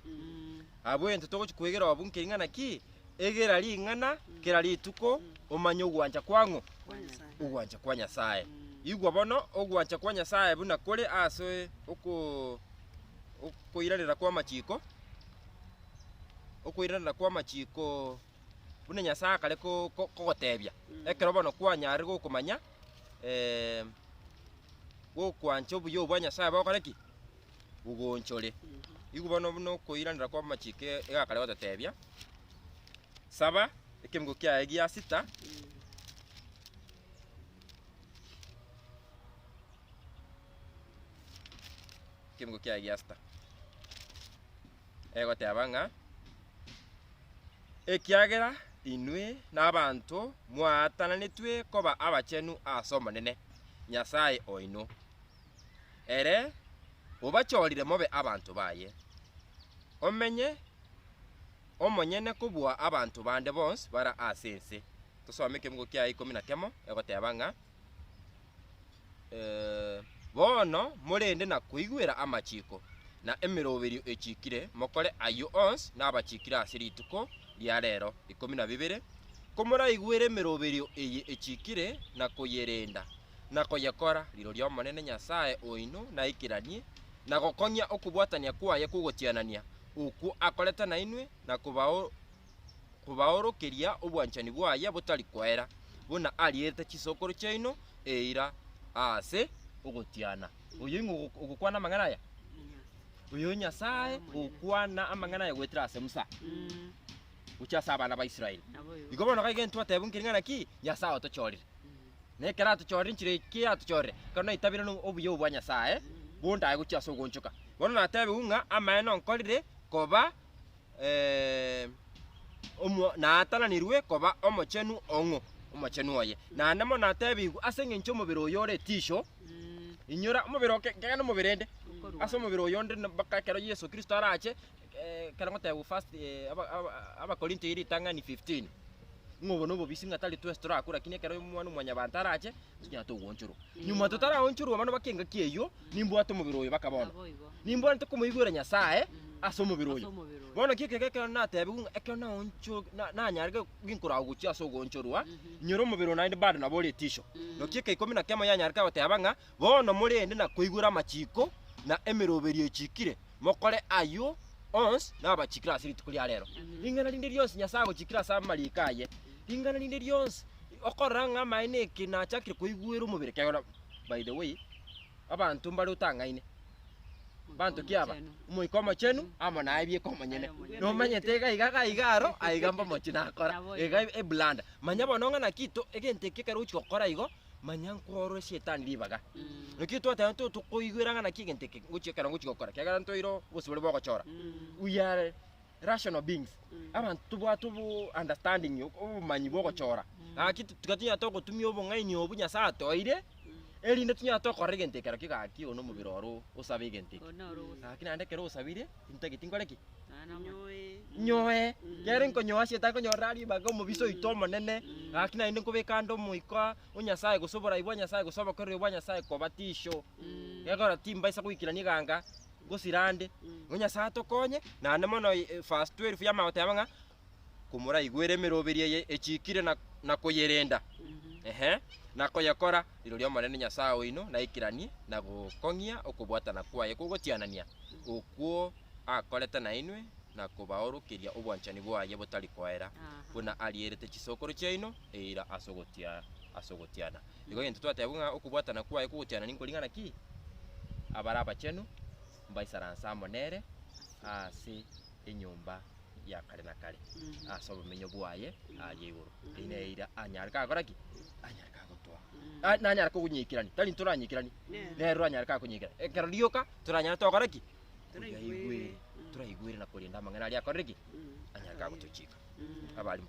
Abwo egento togochia koegera obwo nkeri ng'a naki, egera ring'ana kera rituko, omanye ogwancha kwa ng'o? Kwa Nyasaye. Ogwancha kwa Nyasaye. Igwa bono ogwancha kwa Nyasaye buna kore ase oko okoirarera kw'amachiko, okoirarera kw'amachiko buna Nyasaye akare ko- ko- kogotebia. Ekero bono kwanyarire gokomanya gokwancha obuya obwa Nyasaye bokore ki? Bogonchore. Igo bono buna okoiranera kwa amachiko egakare gototebia, saba ekemungo kiaye gia sita, ekemungo kiaye gia sita, egoteba ng'a ekiagera inwe nabanto mwaatananetwe koba abachenu ase Omonene, Nyasae oino, Ere obachorire mobe abanto baye, omenye omonyene kobua abanto bande bonsi bare ase ense. Tosome ekemungo kiaye ikomi na kemo, egoteba ng'a Bono morende na koigwera amachiko, na emeroberio echikire, mokore ayio onsi nabachikire ase rituko ria rero. 12 Komoraigwere emeroberio eye echikire na koyerenda, na koyekora, rirorio Omonene Nyasae oino naikeranie na gokong'ia okobwatania kwaye kw'ogotianania, okwo akorete nainwe, na kobaorokeria obwanchani bwaye botari koera, buna arierete chisokoro chiaino eira ase ogotiana. Oyo ing'o ogokwana amang'ana aya? Oyo Nyasae okwana amang'ana aya goetera ase Musa, gochia ase abana ba Israeli. Igo bono iga intwe twateba nkeri ng'a naki Nyasae otochorire. Na ekero atochorire enchera eke atochorire, ekero naitabire na obuya obwo bwa Nyasae, bondae gochia ase ogoonchoka. Bono natebiwu ng'a amaene onkorire koba omo naatananirwe koba omochenu ong'o, omochenu oye. Naende mono natebigwe ase eng'encho omobere oyo ore etisho, inyora omobere oke nkegena omobere inde, ase omobere oyo onde mpaka ekero Yeso Kristo arache, ekero ngotebiwa first aba- aba- abakorinto eye ritang'ani 15, ng'a obo nobobisi ng'a tari twensi torakure lakini ekero omwana o mwanyabanto arache, tonyare togoonchorwa. Nyuma totaraonchorwa bono mpaka engaki eyio, nimbwate omobere oyo mpaka bono. Nimbwanete komoigwera Nyasae ase omobere oyo. Bono ki ekero ekero natebiwu ng'a ekero naoncho na- nanyarire ginkoragwa gochia ase ogoonchorwa, nyora omobere oyo naende bado nabo ore etisho. Naki eke ikomi na kemo yanyarete goteba ng'a, bono morende na koigwera amachiko na emeroberio echikire, mokore ayio onsi nabachikire ase rituko ria rero. Ring'ana rinde rionsi Nyasae agochikire ase amariko aye, ring'ana rinde rionsi okorora ng'a amaene eke nachakire koigwera omobere kegora by the way, abanto mbare otang'aine, banto ki aba? Omoika Omochenu amo naye bieka omonyene. Nomanyete iga iga iga iga aro, aiga mbomochi nakora, iga eblanda. Manya bono ng'a naki to egento eke ekero ogochia gokora igo, manya nkorwe shetani ribaga. Naki twateba totokoigwera ng'a naki egento eke ngochia ekero ngochia gokora, ekiagera ntoire obosibore bwa ogochora. We are rational beings, abanto tobwate obo understanding obomanyi bwa ogochora. Gaki tiga tonyare togotumia obong'aini obwo Nyasaye atoeire, erinde tonyare tokorora egento ekero ki gaki oyo na omobere oro osabe egento eke. Gaki naende ekero osabire, ntageti nkore ki? Nyoe, kere nkonyoa shetani nkonyorera ribaga omobisa oito omonene, gaki naende nkobeka ande omoika o Nyasaye gose oborai bwa Nyasaye gose obokoreri bwa Nyasaye koba tisho. Gekogera timbaisa goikerania eganga gosira ande, ng'a Nyasaye atokonye, naende mono verse 12 yamanya goteba ng'a komoraigwere emeroberio eye echikire na na koyerenda, ehe, na koyekora, rirorio Omonene Nyasae oino naikeranie na gokong'ia okobwatana kwaye kw'ogotianania, okwo akorete nainwe na kobaorokeria obwanchani bwaye botari koera, buna arierete chisokoro chiaino eira ase ogotia ase ogotiana. Igo egento twatebwa ng'a okobwatana kwaye kw'ogotiana ninkoria ng'a naki? Abare abachenu mbaisaranse amo nere ase enyomba ya kare na kare, ase obomenyo bwaye aaria igoro. Eyio nere eira anyare kagokora ki? Anyare kagotoa. Ah, nanyare kogonyikerania, tari ntoranyikeranie, nere oranyare kakonyikerania. Ekero rioka toranyare togokora ki? Koyaigwere, toraigwere na korenda amang'ana aria akorire ki? Anyare kagotochika. Abalimu.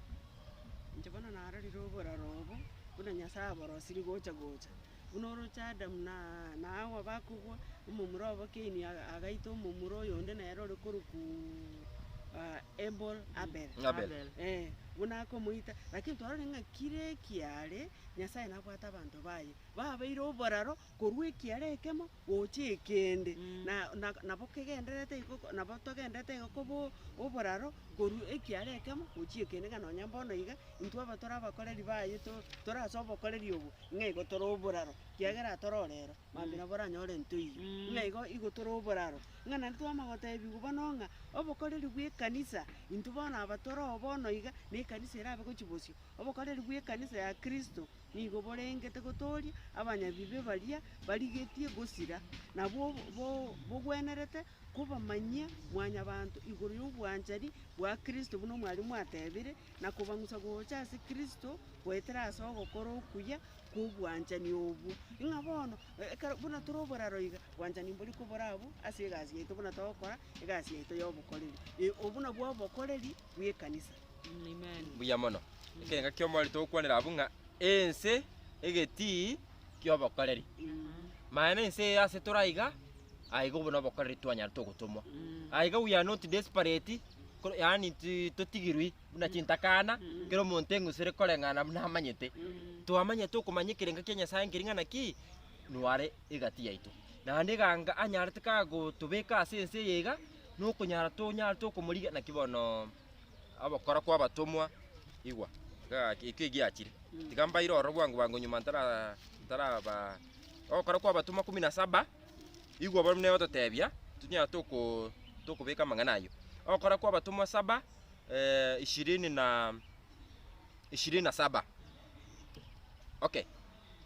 Inche bono narorire oboraro obo, buna Nyasaye aborosirie gocha gocha. Buna oroche Adamu na na Hawa bakogwa, omomura obo Kaini agaita omomura oyonde nere ore korokwa Abel, Abel. Abel. Eh, buna akomoita, lakini twarorire ng'a kire ekiare, Nyasaye nabwate abanto baye, babeire oboraro korwa ekiare ekemo gocha ekende, na na nabo kegendererete igo nabo togendererete igo koba oboraro korwa ekiare ekemo gochia ekende ng'a nonya mbono iga, intwe aba tore abakoreri baye to tore ase obokoreri obo, ng'a igo tore oboraro, kiagera atorore ero, mambia nabo oranyore ntoiyo, ng'a igo igo tore oboraro. Ng'a naende twamanya gotebiwa bono ng'a, obokoreri bwa ekanisa, intwe bono aba tore oo bono iga, na. ekanisa erabe gochia bosio. Obokoreri bwa ekanisa ya Kristo nigo borengete gotoria abanyabibe baria barigetie gosira, nabwo bo bogwenerete kobamanyia mwanyabanto igoro y'obwanchani bwa Kristo buna omwalimu atebire, na kobang'usa gocha ase Kristo goetera ase ogokora okuya kw'obwanchani obwo. Ng'a bono, ekero buna tore oboraro iga, bwanchani mbori kobora abwo ase egasi yaito buna togokora egasi yaito ya obokoreri. Obwo nabwo obokoreri bw'ekanisa. Amen. Mbuya mono. Ekerenga ki'omorero togokwanera abwo ng'a ense egetii ki'obokoreri. Maana ense eye ase tore aiga, aiga obo nobokoreri twanyarete ogotomwa. Aiga we are not desperate, koro yaani ti totigirwi buna chintakana, kera omonto eng'usure koreng'ana buna amanyete. Twamanyete okomanya ekerenga kia Nyasaye nkeri ng'a naki, nware egati yaito. Naende eganga anyarete kagotobeka ase ense eye iga, nokonyara tonyarete okomorigia naki bono Abokora kw'abatomwa, igwa, gaki ekio egiachire. Tiga mbaire ororo bwango bwango nyuma ntara ntaraba ogokora kw'abatomwa kumi na saba, igwa barabwo negototebia, tonyare toko tokobeka amang'ana ayio. Ogokora kw'abatomwa saba, ishirini na ishirini na saba, okay,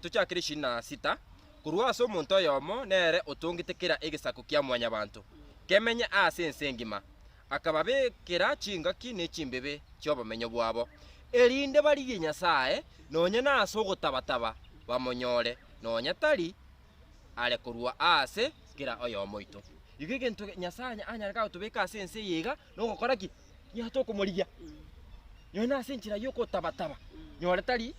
tochakere ishirini na sita, korwa ase omonto oyomo nere otongete kera egesaku kia mwanyabanto, kemenye ase ense engima, akababekera chingaki ne chimbibe chi'obomenyo bwabo, erinde barigie Nyasae, nonya nase ogotabataba bamonyore, nonya tari are korwa aase kera oyomo oito. Igo egento Nyasae anyare gotobeka ase ense eye iga, nogokora ki? Nigo tokomorigia, nonya nase enchera y'ogotabataba, nyore tari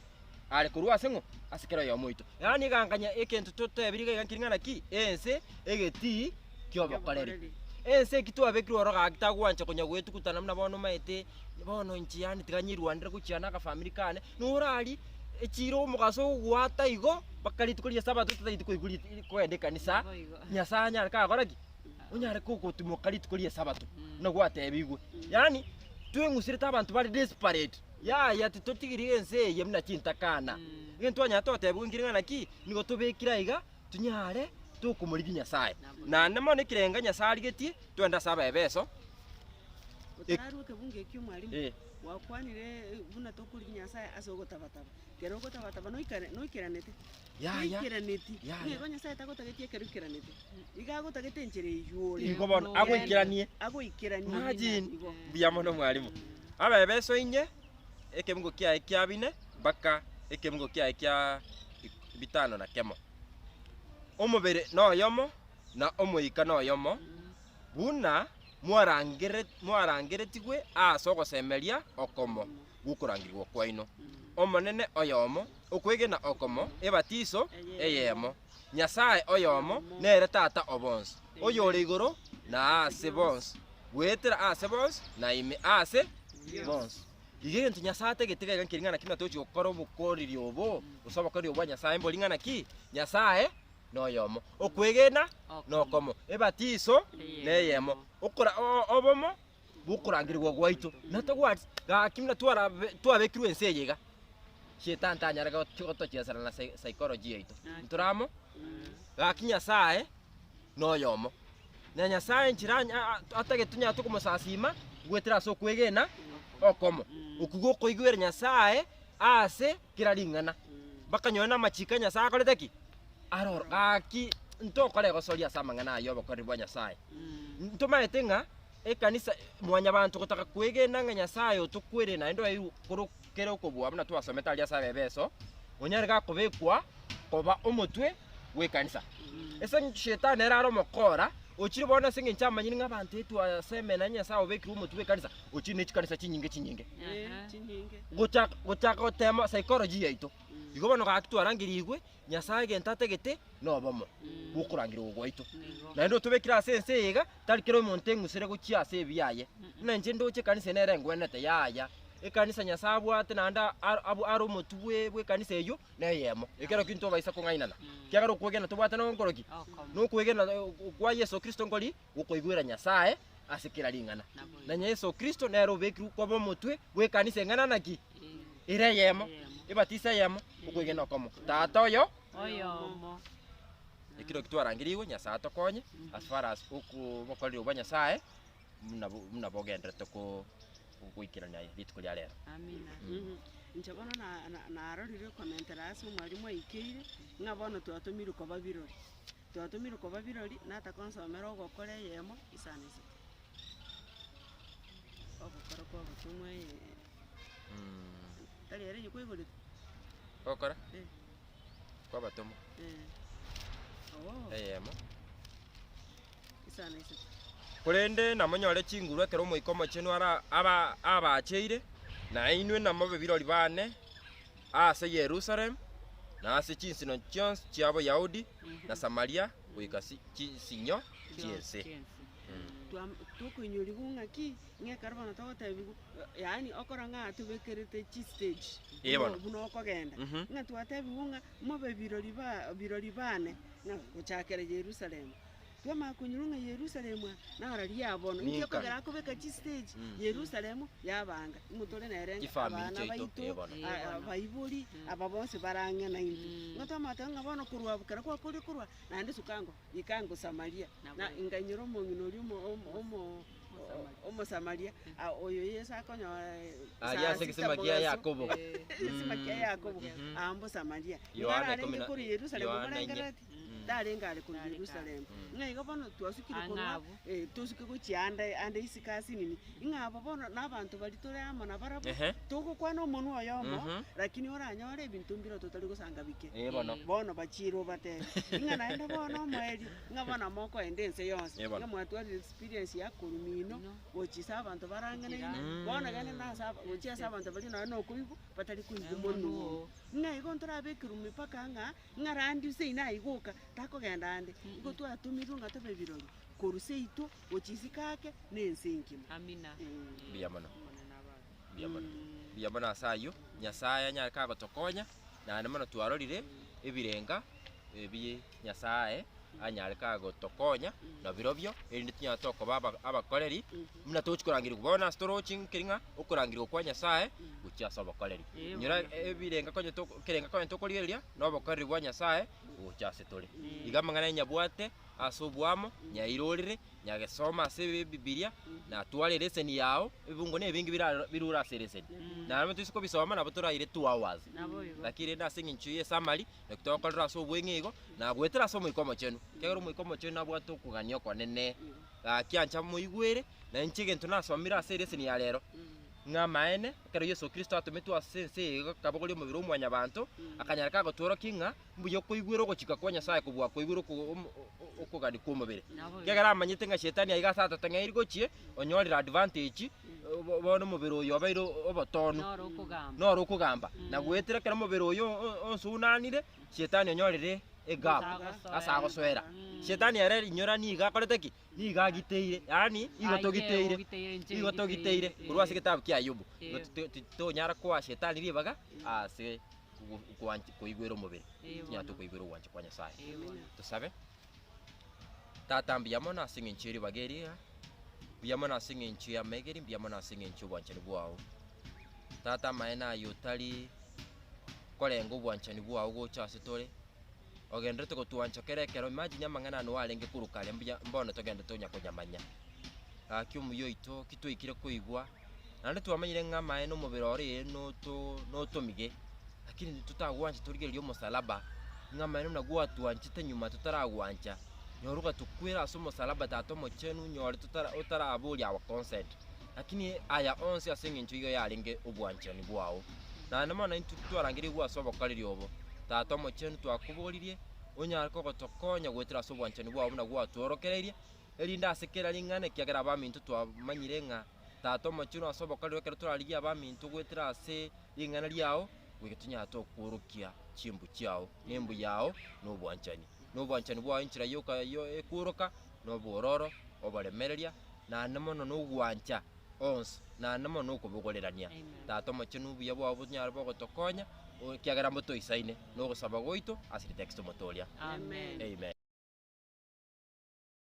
are korwa ase ng'o? Ase kera oyomo oito. Yaani eganganya egento totebirie iga iga nkeri ng'a naki? Ense egetii ki'obokoreri. Ense eki twabekirwe oro gaki tagwancha konya goetukutana buna bono omanyete, bono inche yaani tiga nyirwanere gochia na agafamiri kane, noraria echiro omogaso ogogoata igo, mpaka rituko ria esabato totagete koigwa rit kogenda ekanisa, Nyasaye anyare kagokora ki? Onyare kogotimoka rituko ria esabato, buna gwatebigwe. Yaani, tweng'userete abanto bare desperate, yaya titotigiri ense eye buna chintakana. Egento twanyara totebigwe nkeri ng'a naki, nigo tobekire aiga, tonyare tokomorigia Nyasaye. Naende mono ekerengo Nyasaye arigetie, twende ase Abaefeso, Otararue ekebungo ekio mwalimu, Eh. gwakwanire buna tokorigia Nyasaye ase ogotabataba. Ekero ogotabataba noikare noikeranete, Yaya. toikeraneti, Yaya. nigo Nyasaye tagotagetie ekero oikeranete, iga agotagete enchera eywo ore. Igo bono, agoikeranie. Agoikeranie. Imagine, Igo. mbuya mono mwalimu. Abaefeso inye, ekebungo kiaye kia bine, mpaka ekebungo kiaye kia bitano na kemo. Omobere noyomo, na Omoika noyomo, buna mwarangere mwarangeretigwe ase ogosemeria okomo gw'okorangerigwa kwaino. Omonene oyomo, okwegena okomo, ebatiso eyemo, Nyasae oyomo nere Tata o bonsi, oyore igoro na aase bonsi, goetera ase bonsi na ime ase bonsi. Iga egento Nyasae atagete iga iga nkeri ng'a naki buna togochia gokora obokoreri obo, gose obokoreri obo bwa Nyasae mbori ng'a naki, Nyasae noyomo, okwegena nokomo, ebatiso neyemo, okora obomo bw'okorangerigwa gwaito, na togwati gaki buna twarabe twabekirwe ense eye iga, shetani tanyare gotochesera na psychology yaito, ntore amo? Gaki Nyasae noyomo, na Nyasae enchera atagete tonyare tokomosasima, goetera ase okwegena okomo, okwo gokoigwera Nyasae ase kera ring'ana, mpaka nonye na amachiko a Nyasae akorete ki? Aroro. Gaki ntokora egosoria ase amang'ana ayio obokoreri bwa Nyasae. Ntomaete ng'a ekanisa mwanyabanto gotaka kwegena ng'a Nyasae otokwerire naende oeirwe korwa kere okobua buna twasomete aria ase Abaefeso, onyare gakobekwa koba omotwe bw'ekanisa. Ase eng'encho Shetani nere are omokora, ochire bono ase eng'encho amanyire ng'a abanto etwasemena Nyasae obekirwe omotwe bw'ekanisa, ochire ne chikanisa chinyinge chinyinge. Chinyinge. Gochaka gochaka gotema psychology yaito. Igo bono gaki twarangerigwe, Nyasae egento atagete nobomo bw'okorangerigwa gwaito. Naende otobekire ase ense eye iga, tari kera omonto eng'usere gochia ase ebiaye. Buna inche ndoche ekanisa eye nere engwenerete, yaya. Ekanisa Nyasae abwate naende are omotwe bwe bw'ekanisa eyio, neyemo. Ekero ki ntobaisa kong'ainana, ekiagera okwegena tobwate nonkoro ki? Nokwegena kwa Yeso Kristo nkori gokoigwera Nyasae ase kera ring'ana. Na Yeso Kristo nere obekirwe koba omotwe bw'ekanisa eng'ana naki? Ere eyemo, ebatiso eyemo, okwegena okomo. Tata oyo Oyomo. Ekero ki twarangerigwe, Nyasae atokonye as far as okobokoreri bwa Nyasae buna buna bogenderete ko. Goikerania aye rituko ria rero. Amina. Inche bono na- na- narorire okomentera ase omwalimu aikeire, ng'a bono twatomirwe koba birori. Twatomirwe koba birori, nataka onsomere ogokora eyemo isano isato. Ogokora kwa obotomwa eye tari ere inye kwaigorete? Ogokora Eh. kwa abatomwa Eh. Oo, eyemo. isano isato. Korende namonyore chinguru ekero Omoika Omochenu ara aba abacheire, na inwe namobe birori baane ase Yerusalemu, na ase chinsino chionsi chia Boyahudi, na Samaria, goika si chinsinyo chi'ense. Twam tokoinyorigwa ng'aki, ng'a ekero bono togotebigwa, yaani okora ng'a atobekerete chistage, Eh bono. buna okogenda, Mhm. ng'a twatebigwa ng'a mobe birori ba birori bane, ng'a gochakera Yerusalemu. Twamanya konyora ng'a Yerusalemu aa, nararia aa bono, inki Ninka. ekogera akobeka chistage, Yerusalemu yabanga, ing'o tore nere ng'a Chifamiri abana chiaito, baito, eh bono. Eh a- bono. abaibori, aba bonsi bare ang'e naintwe. Ng'a twamanya goteba ng'a bono korwa abwo ekero gwakorire korwa, naende suka ango, ika ango Samaria. Na Nabo. nkainyora omong'ina oria omo omo omo Omosamaria, ah, oyo Yeso akonyora Aria saa ase sita egesima kia mogaso, Yakobo. egesima kia Yakobo, Mhm. aa Mbosamaria. Nigo Yohana ararenge ikomi na- korwa Yerusalemu Yohana inye. morengerereti? Mm. Tarenge are korwa Tarenge are. Yerusalemu. Mm. Ng'a igo bono twasukire Ang'e korwa, abwo. eh, tosuke gochia ande ande isiko ase nini, ng'a abo bono na abanto baria tore amo nabarabwo, Ehe. togokwana omonwa oyomo, Mhm. lakini oranyore ebinto mbire totari gosanga bike. Eh bono. Bono bachiire obatebie, ng'a naende bono omoerio, ng'a bono mokoenda ense yonsi, Eh bono. ng'a mwatwarire experience ya korwa mino, Mino. gochia ase abanto barang'anaine, Jirani. bono genda nase aba gochia ase abanto baria nonye na okoigwa, batari koigwa Mono mono. oo. Ng'a igo ntorabekerwe mipaka ng'a, ng'a randi seino aigoka, takogenda ande, igo twatomirwe ng'a tobe birori, korwa seito, gochia isiko ake, na ense engima. Amina. Eh. Mbuya mono. Omonene abaake. Mbuya mono. Mbuya mono ase ayio, Nyasaye anyare kagotokonya, naende mono twarorire ebirenga ebi Nyasaye anyare kagotokonya na birobio, erinde tinyare tokoba aba- abakoreri, buna togochi korangerigwa. Bono ase torochi nkeri ng'a okorangerigwa kwa Nyasaye gochia ase obokoreri. Eh, Inyora bono. ebirenga konya toko ekerenga konya tokorigereria, na obokoreri bwa Nyasaye gocha ase tore. Iga amang'ana aya nyabwate ase oboamo, nyairorere, nyagesoma ase ebibiria, natware eleseni yao, ebibungo na ebinge bira birure ase eleseni. Naende toise kobisoma nabo toraire 2 hours. Naboigo. Lakini rende ase eng'encho ya esummary, naki togokorera ase obweng'e igo, na goetera ase Omoika Omochenu, ekiagera Omoika Omochenu nabwate okogania okonene, gaki ancha moigwere, na inche egento nasomire ase eleseni ya rero, ng'a amaene, ekero Yeso Kristo atometwe ase ense eye iga akabogoria omobere o mwanyabanto, akanyara kagotworokia ng'a mbuya okoigwera ogochika kwa Nyasaye kobua koigwera oko omo okogania kw'omobere. Ekiagera amanyete ng'a shetani aiga ase atoteng'eiri gochie, onyorire advantage, bo bono omobere oyo obeire obotonu, Noro okogamba. noro okogamba. Na goetera ekero omobere oyo o- onsi ounanire, shetani onyorire egap, ase agosoera. Shetani ere rinyora nigo akorete ki? Nigo agiteire, yaani igo Aye, togiteire, ogiteire, inche igo ngiteire, togiteire korwa ase eh. egetabu kia Ayubu. Igo Eh. ti- ti- tonyara koa shetani ribaga ase koancha koigwera omobere, Eh, tinyara bono. tokoigwera ogwancha kwa Nyasaye. Eh, bono. Tosabe. Tata mbuya mono ase eng'encho ye ribaga eri iga, mbuya mono ase eng'encho y'amegeri, mbuya mono ase eng'encho y'obwanchani bwao. Tata amaene aye otari korenga obwanchani bwao gocha ase tore, ogendererete gotwancha kera ekero, imagine amang'ana aya nwarenge korwa kare mbuya mbono togende tonya konyamanya. Gaki omuya oito ki twaikire koigwa, naende twamanyire ng'a amaene omobere ore ee noto notomige, lakini totagwancha torigereria omosalaba, ng'a amaene buna gwatwanchete nyuma totaragwancha, nyora ogatokwera ase omosalaba tata omochenu nyore totara otaraboria our consent. Lakini aya onsi ase eng'encho igo yarenge obwanchani bwao. Naende mono intwe twarangerigwe ase obokoreri obo, Tata Omochenu twakoboririe, onyare kogotokonya goetera ase obwanchani bwao buna gwatworokereirie, erinde ase kera ring'ana ekiagera abaminto twamanyire ng'a Tata Omochenu ase obokoreri ekero torarigie abaminto goetera ase ring'ana riao, goika tonyare tokworokia chimbu chiao, na embu yao na obwanchani. Na obwanchani bwao enchera yoka yo ekworoka, na obwororo, oboremereria, naende mono na ogwancha onsi, naende mono na okobogorerania. Amen. Tata Omochenu obuya bwao bonyare bogotokonya, ekiagera mbotoisaine, na ogosaba gwaito ase erieta ya Kristo Omotoria. Amen. Amen.